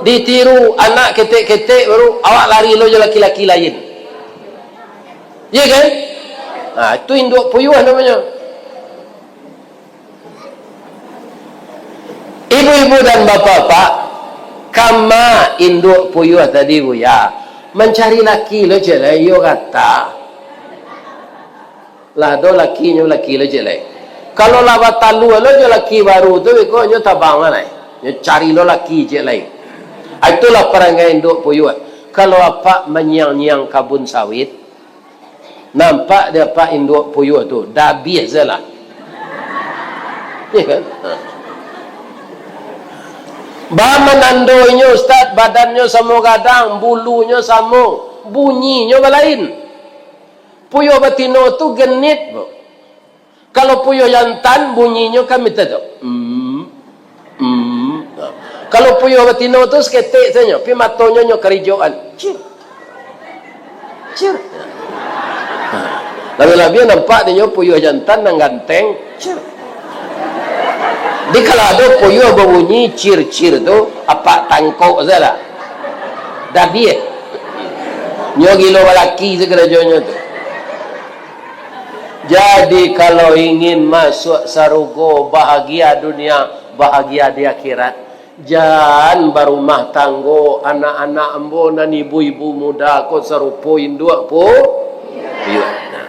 ditiru. Anak ketek-ketek baru, awak lari lo jo laki-laki lain. Iya kan? Ha, itu induak puyuah namonyo. Ibu-ibu dan bapak-bapak, kama induak puyuah tadi, Buya, mancari laki lo ciek lai, iyo gata. Lah ado lakinyo, laki lo ciek lai. Kalau lah batalua lo jo laki baru tu, beko nyo tabang lah lai. Nyo cari lo laki ciek lai. Ah, itulah parangai induak puyuah. Kalau apak manyiang-nyiang kabun sawit, nampak dek apak induak puyuah tu, dabiah se lah. Iya kan? Ha. Ba manando inyo, Ustaz, badannyo samo gadang, bulunyo samo, bunyinyo balain. Puyuah batino tu genit, Bu. Kalau puyuah jantan, bunyinyo kan macam tu. Hmm. Hmm. Kalau puyuah batino tu saketek sajo, pi matonyo nyo karijoan. Cir. Cir. Labiah-labiah nampak dinyo puyuah jantan nan ganteng. Cir. Di kalau ado puyuah babunyi cir-cir tu, apak tangkok sajolah. Dabiah. Nyo gilo balaki sakarajonyo tu. Jadi, kalau ingin masuak sarugo, bahagia dunia, bahagia di akhirat, jan barumah tanggo anak-anak ambo nan ibu-ibu muda ko sarupo induak pu-, puyuah. Nah.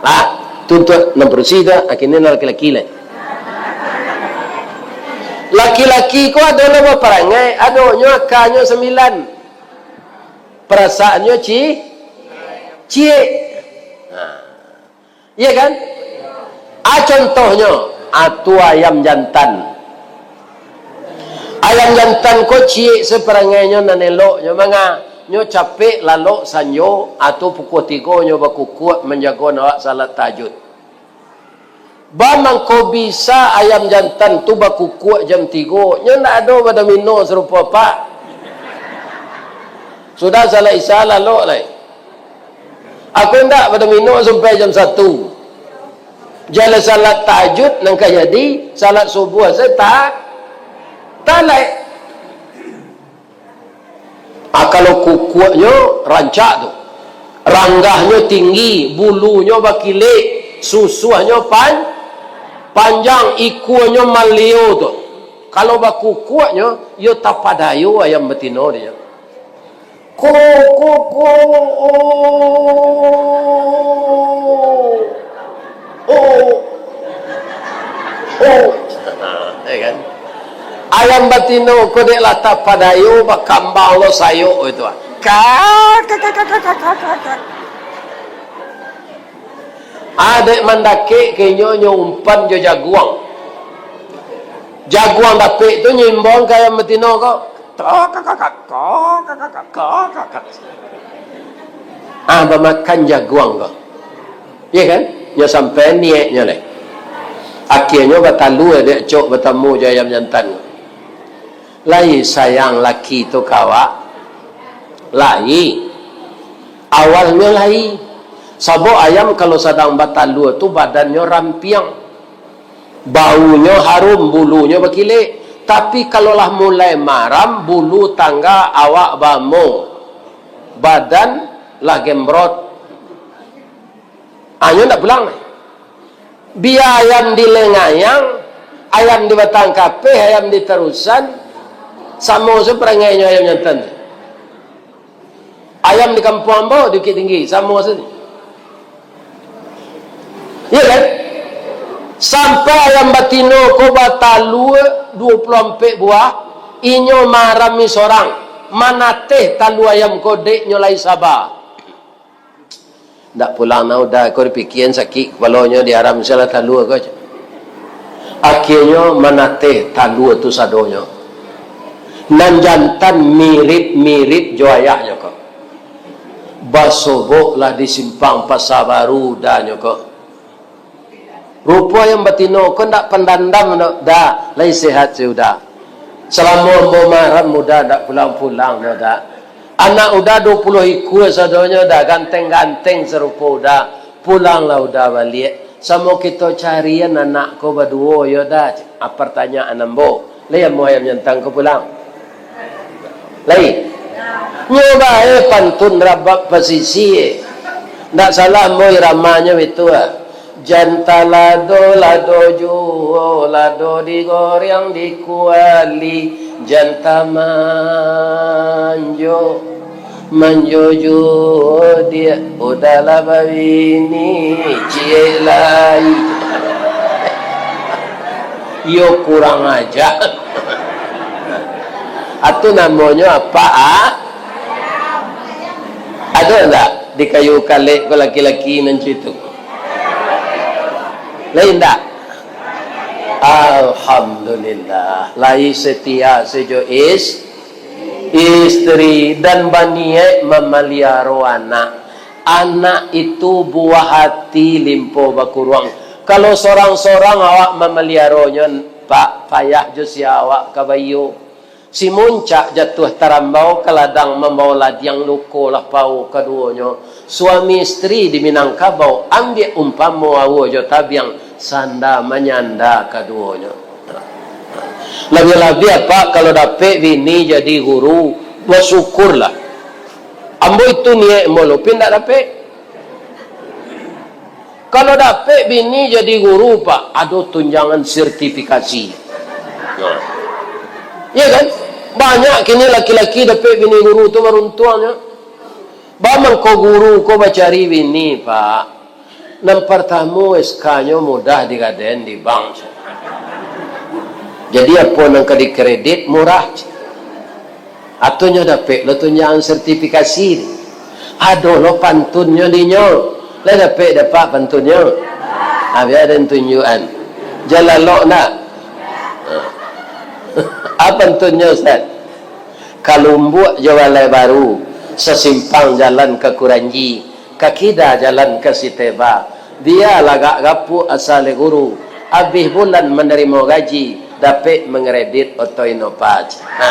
Ah, tuntuak nan padusi tu, akhirnyo nan laki-laki lai. Laki-laki ko ado lo baparangai, adonyo akanyo sambilan. Parasaannyo ci-, ciek. Nah. Iya kan? Ah, contohnyo, ah, tu ayam jantan. Ayam jantan ko ciek se parangainyo nan eloknyo, manga, nyo capek lalok sanjo, atau pukua tigo nyo bakukuak manjago awak salat tahajud. Ba mangko bisa ayam jantan tu bakukuak jam tigo, nyo ndak ado badomino sarupo apak. Sudah salat Isya lalok lai. Aku indak badomino sampai jam satu. Jaleh salat tahajud nan ka jadi, salat subuah se ta-, talek. Ah, kalau kukuaknyo rancak tu. Ranggahnyo tinggi, bulunyo bakilek, susuahnyo pan-, panjang, ikuanyo malio tu. Kalau bakukuaknyo, iyo tapadayo ayam batino dinyo. Ko, ko, ko, oh, oh, Oh, ya kan? Ayam batino ko dek lah tapadayo, bakambang lo sayok itu, ah. Ka, ka, ka. Ah, dek mandakek ka inyo, nyo umpan jo jaguang. Jaguang dapek tu nyo imbau ka ayam batino ko. Ka, ka, ka, ka. Ah, bamakan jaguang ko. Iya kan? Nyo sampai nieknyo lai. Akhianyo batalua dek acok batamu jo ayam jantan. Lai sayang laki tu ka awak? Lai. Awalnyo lai. Sabab ayam kalau sadang batalua tu badannyo rampiang. Baunyo harum, bulunyo bakilek. Tapi kalau lah mulai maram, bulu tangga awak baambo. Badan lah gembrot. Anyo ndak pulang. Bia ayam dilengayang, ayam di Batang Kapeh, ayam di Tarusan, samo se perangainyo ayam jantan tu. Ayam di kampuang ambo, di Bukittinggi, samo se. Iya kan? Sampai ayam batino ko batalua duo puluah ampek buah, inyo marami sorang, manateh talua ayam ko dek nyo lai saba. Ndak pulang nah uda ko, dipikian sakik kapalonyo, diaram salah talua ko. Akhianyo manateh talua tu sadonyo. Nan jantan mirip-mirip jo ayahnyo ko. Basoboklah di simpang Pasa Baru udanyo ko. Rupo ayam batino ko ndak pandandam doh, Da, lai sehat se uda. Salamo ambo maram uda ndak pulang-pulang doh, Da. Anak uda duo puluah ikua sadonyo, Da, ganteng-ganteng sarupo uda. Pulanglah uda baliak. Samo kito carian anak ko baduo yo, Da. Ah, partanyaan ambo. Lai amuah ayam jantan ko pulang? Lai. Nyo bae pantun rabab pasisia. Ndak salah ambo iramanyo itu, ah. Janta lado, lado juo, lado digoreng di kuali. Janta manjo, manjo juo diak, uda lah babini, ciek lai. Iyo, kurang aja. Atu namonyo apa, ah? Ado ndak di kayu kalek ko laki-laki nan cam itu? Lai ndak? Alhamdulillah, lai setia se jo is-, istri, dan baniaik mamaliaro anak. Anak itu buah hati limpo bakuruang. Kalau sorang-sorang awak mamaliaronyo, Pak, payah jo sia awak ka baiyo. Si muncak jatuah tarambau ka ladang, mambao ladiang luko lah pao kaduonyo. Suami istri di Minangkabau, ambiak umpamo aua jo tabiang, sanda manyanda kaduonyo. Labiah-labiah, Pak, kalau dapek bini jadi guru, basyukurlah. Ambo itu niaik ambo, tapi ndak dapek. Kalau dapek bini jadi guru, Pak, ado tunjangan sertifikasi. Nah. Iya kan? Banyak kini laki-laki dapek bini guru tu baruntuangnyo. Ba mangko guru ko bacari bini, Pak. Nan partamo, S K-nyo mudah digadaian di bank. Jadi, apo nan ka dikredit murah. Atunyo dapek lo tunjangan sertifikasi. Ado lo pantunnyo dinyo. Lai dapek dapek pantunnyo? Abih ado tunjukan. Jan lalok ndak? Apa pantunnyo, Ustaz? Ka Lumbuak jo Balai Baru, sasimpang jalan ka Kuranji, ka kida jalan ka Siteba. Bia lagak gapuak asa lai guru, abih bulan manarimo gaji, dapek mangredit oto Innova. Ha.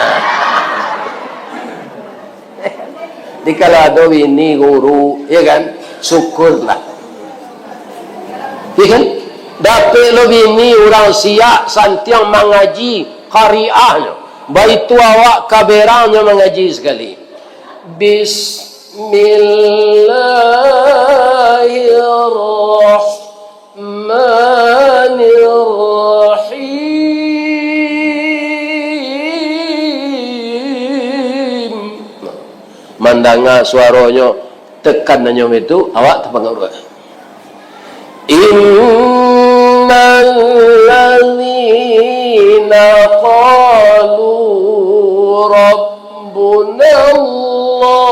Jadi kalau ado bini guru, ya kan, syukurlah. Ya kan? Dapek lo bini urang siak, santiang mangaji, kariahnyo. Baitu awak kaberangnyo mangaji sakali. Bismillahirrahmanirrahim. Mandanga suaronyo, tekanannyo itu, awak tapangaruah. Innal قالوا ربنا الله.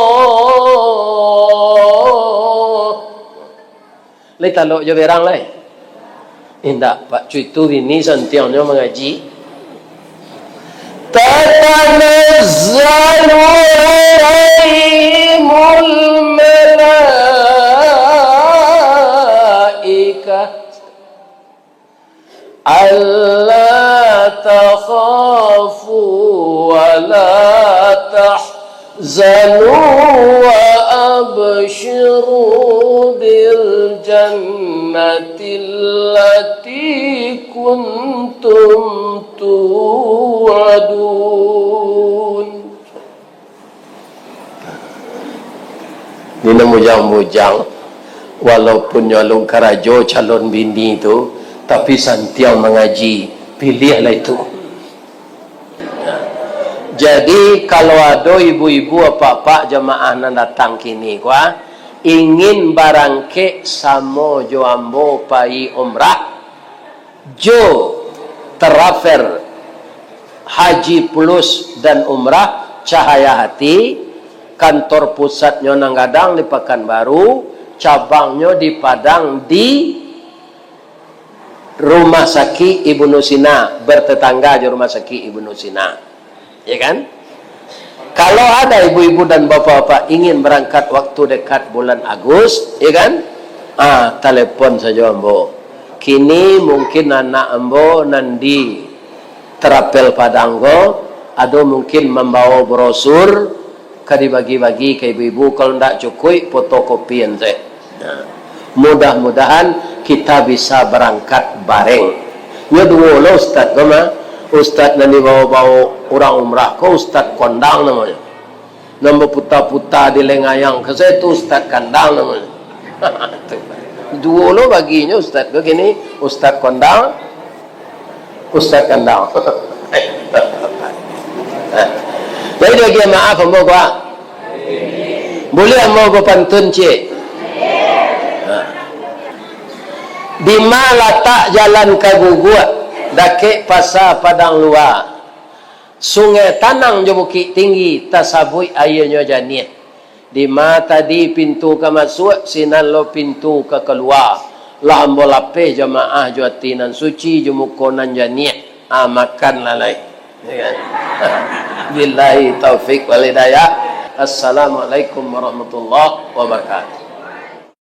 Lai talok jo berang lai. Indak, Pak, cuitu bini santiangnyo mangaji. تتنزل عليهم الملائكة ألا تخافوا ولا تحزنوا وأبشروا بالجنة التي كنتم توعدون. Ni nan bujang-bujang, walaupun nyo alun karajo calon bini tu, tapi santiang mangaji, piliahlah itu. Jadi, kalau ado ibu-ibu, apak-apak jamaah nan datang kini ko, ah, ingin barangkek samo jo ambo pai umrah, jo travel Haji Plus dan Umrah Cahaya Hati, kantor pusatnyo nan gadang di Pakanbaru, cabangnyo di Padang, di Rumah Sakik Ibnu Sina, bertetangga jo Rumah Sakik Ibnu Sina. Ya kan? Kalau ada ibu-ibu dan bapak-bapak ingin berangkat waktu dekat bulan Agus, ya kan? Ah, telepon sajo ambo. Kini mungkin anak ambo nan di Terapel Padang ko, ado mungkin mambawa brosur ka dibagi-bagi ka ibu-ibu, kalau ndak cukuik, fotokopian sajo. Nah, mudah-mudahan kita bisa berangkat bareng. Nyo duo lo ustad ko mah, ustad nan dibawa-bawa urang umrah ko, Ustad Kondang namonyo. Nan baputa-puta di Lengayang ko, sajo tu Ustad Kandang namonyo. Duo lo baginyo ustad ko kini, Ustad Kondang, Ustad Kandang. Jadi, diagiah maaf ambo ko, ah. Buliah ambo bapantun ciek? Ha. Dima latak jalan ka Guguak, dakek Pasa Padang Lua. Sungai Tanang jo Bukik Tinggi, tasabuik aianyo janiah. Dima tadi pintu ka masuak, sinan lo pintu ka kalua. Lah ambo lapeh jamaah jo ati nan suci, jo muko nan janiah. Ah, makanlah lai. Ya kan? Billahi taufik wal hidayah. Assalamualaikum warahmatullahi wabarakatuh.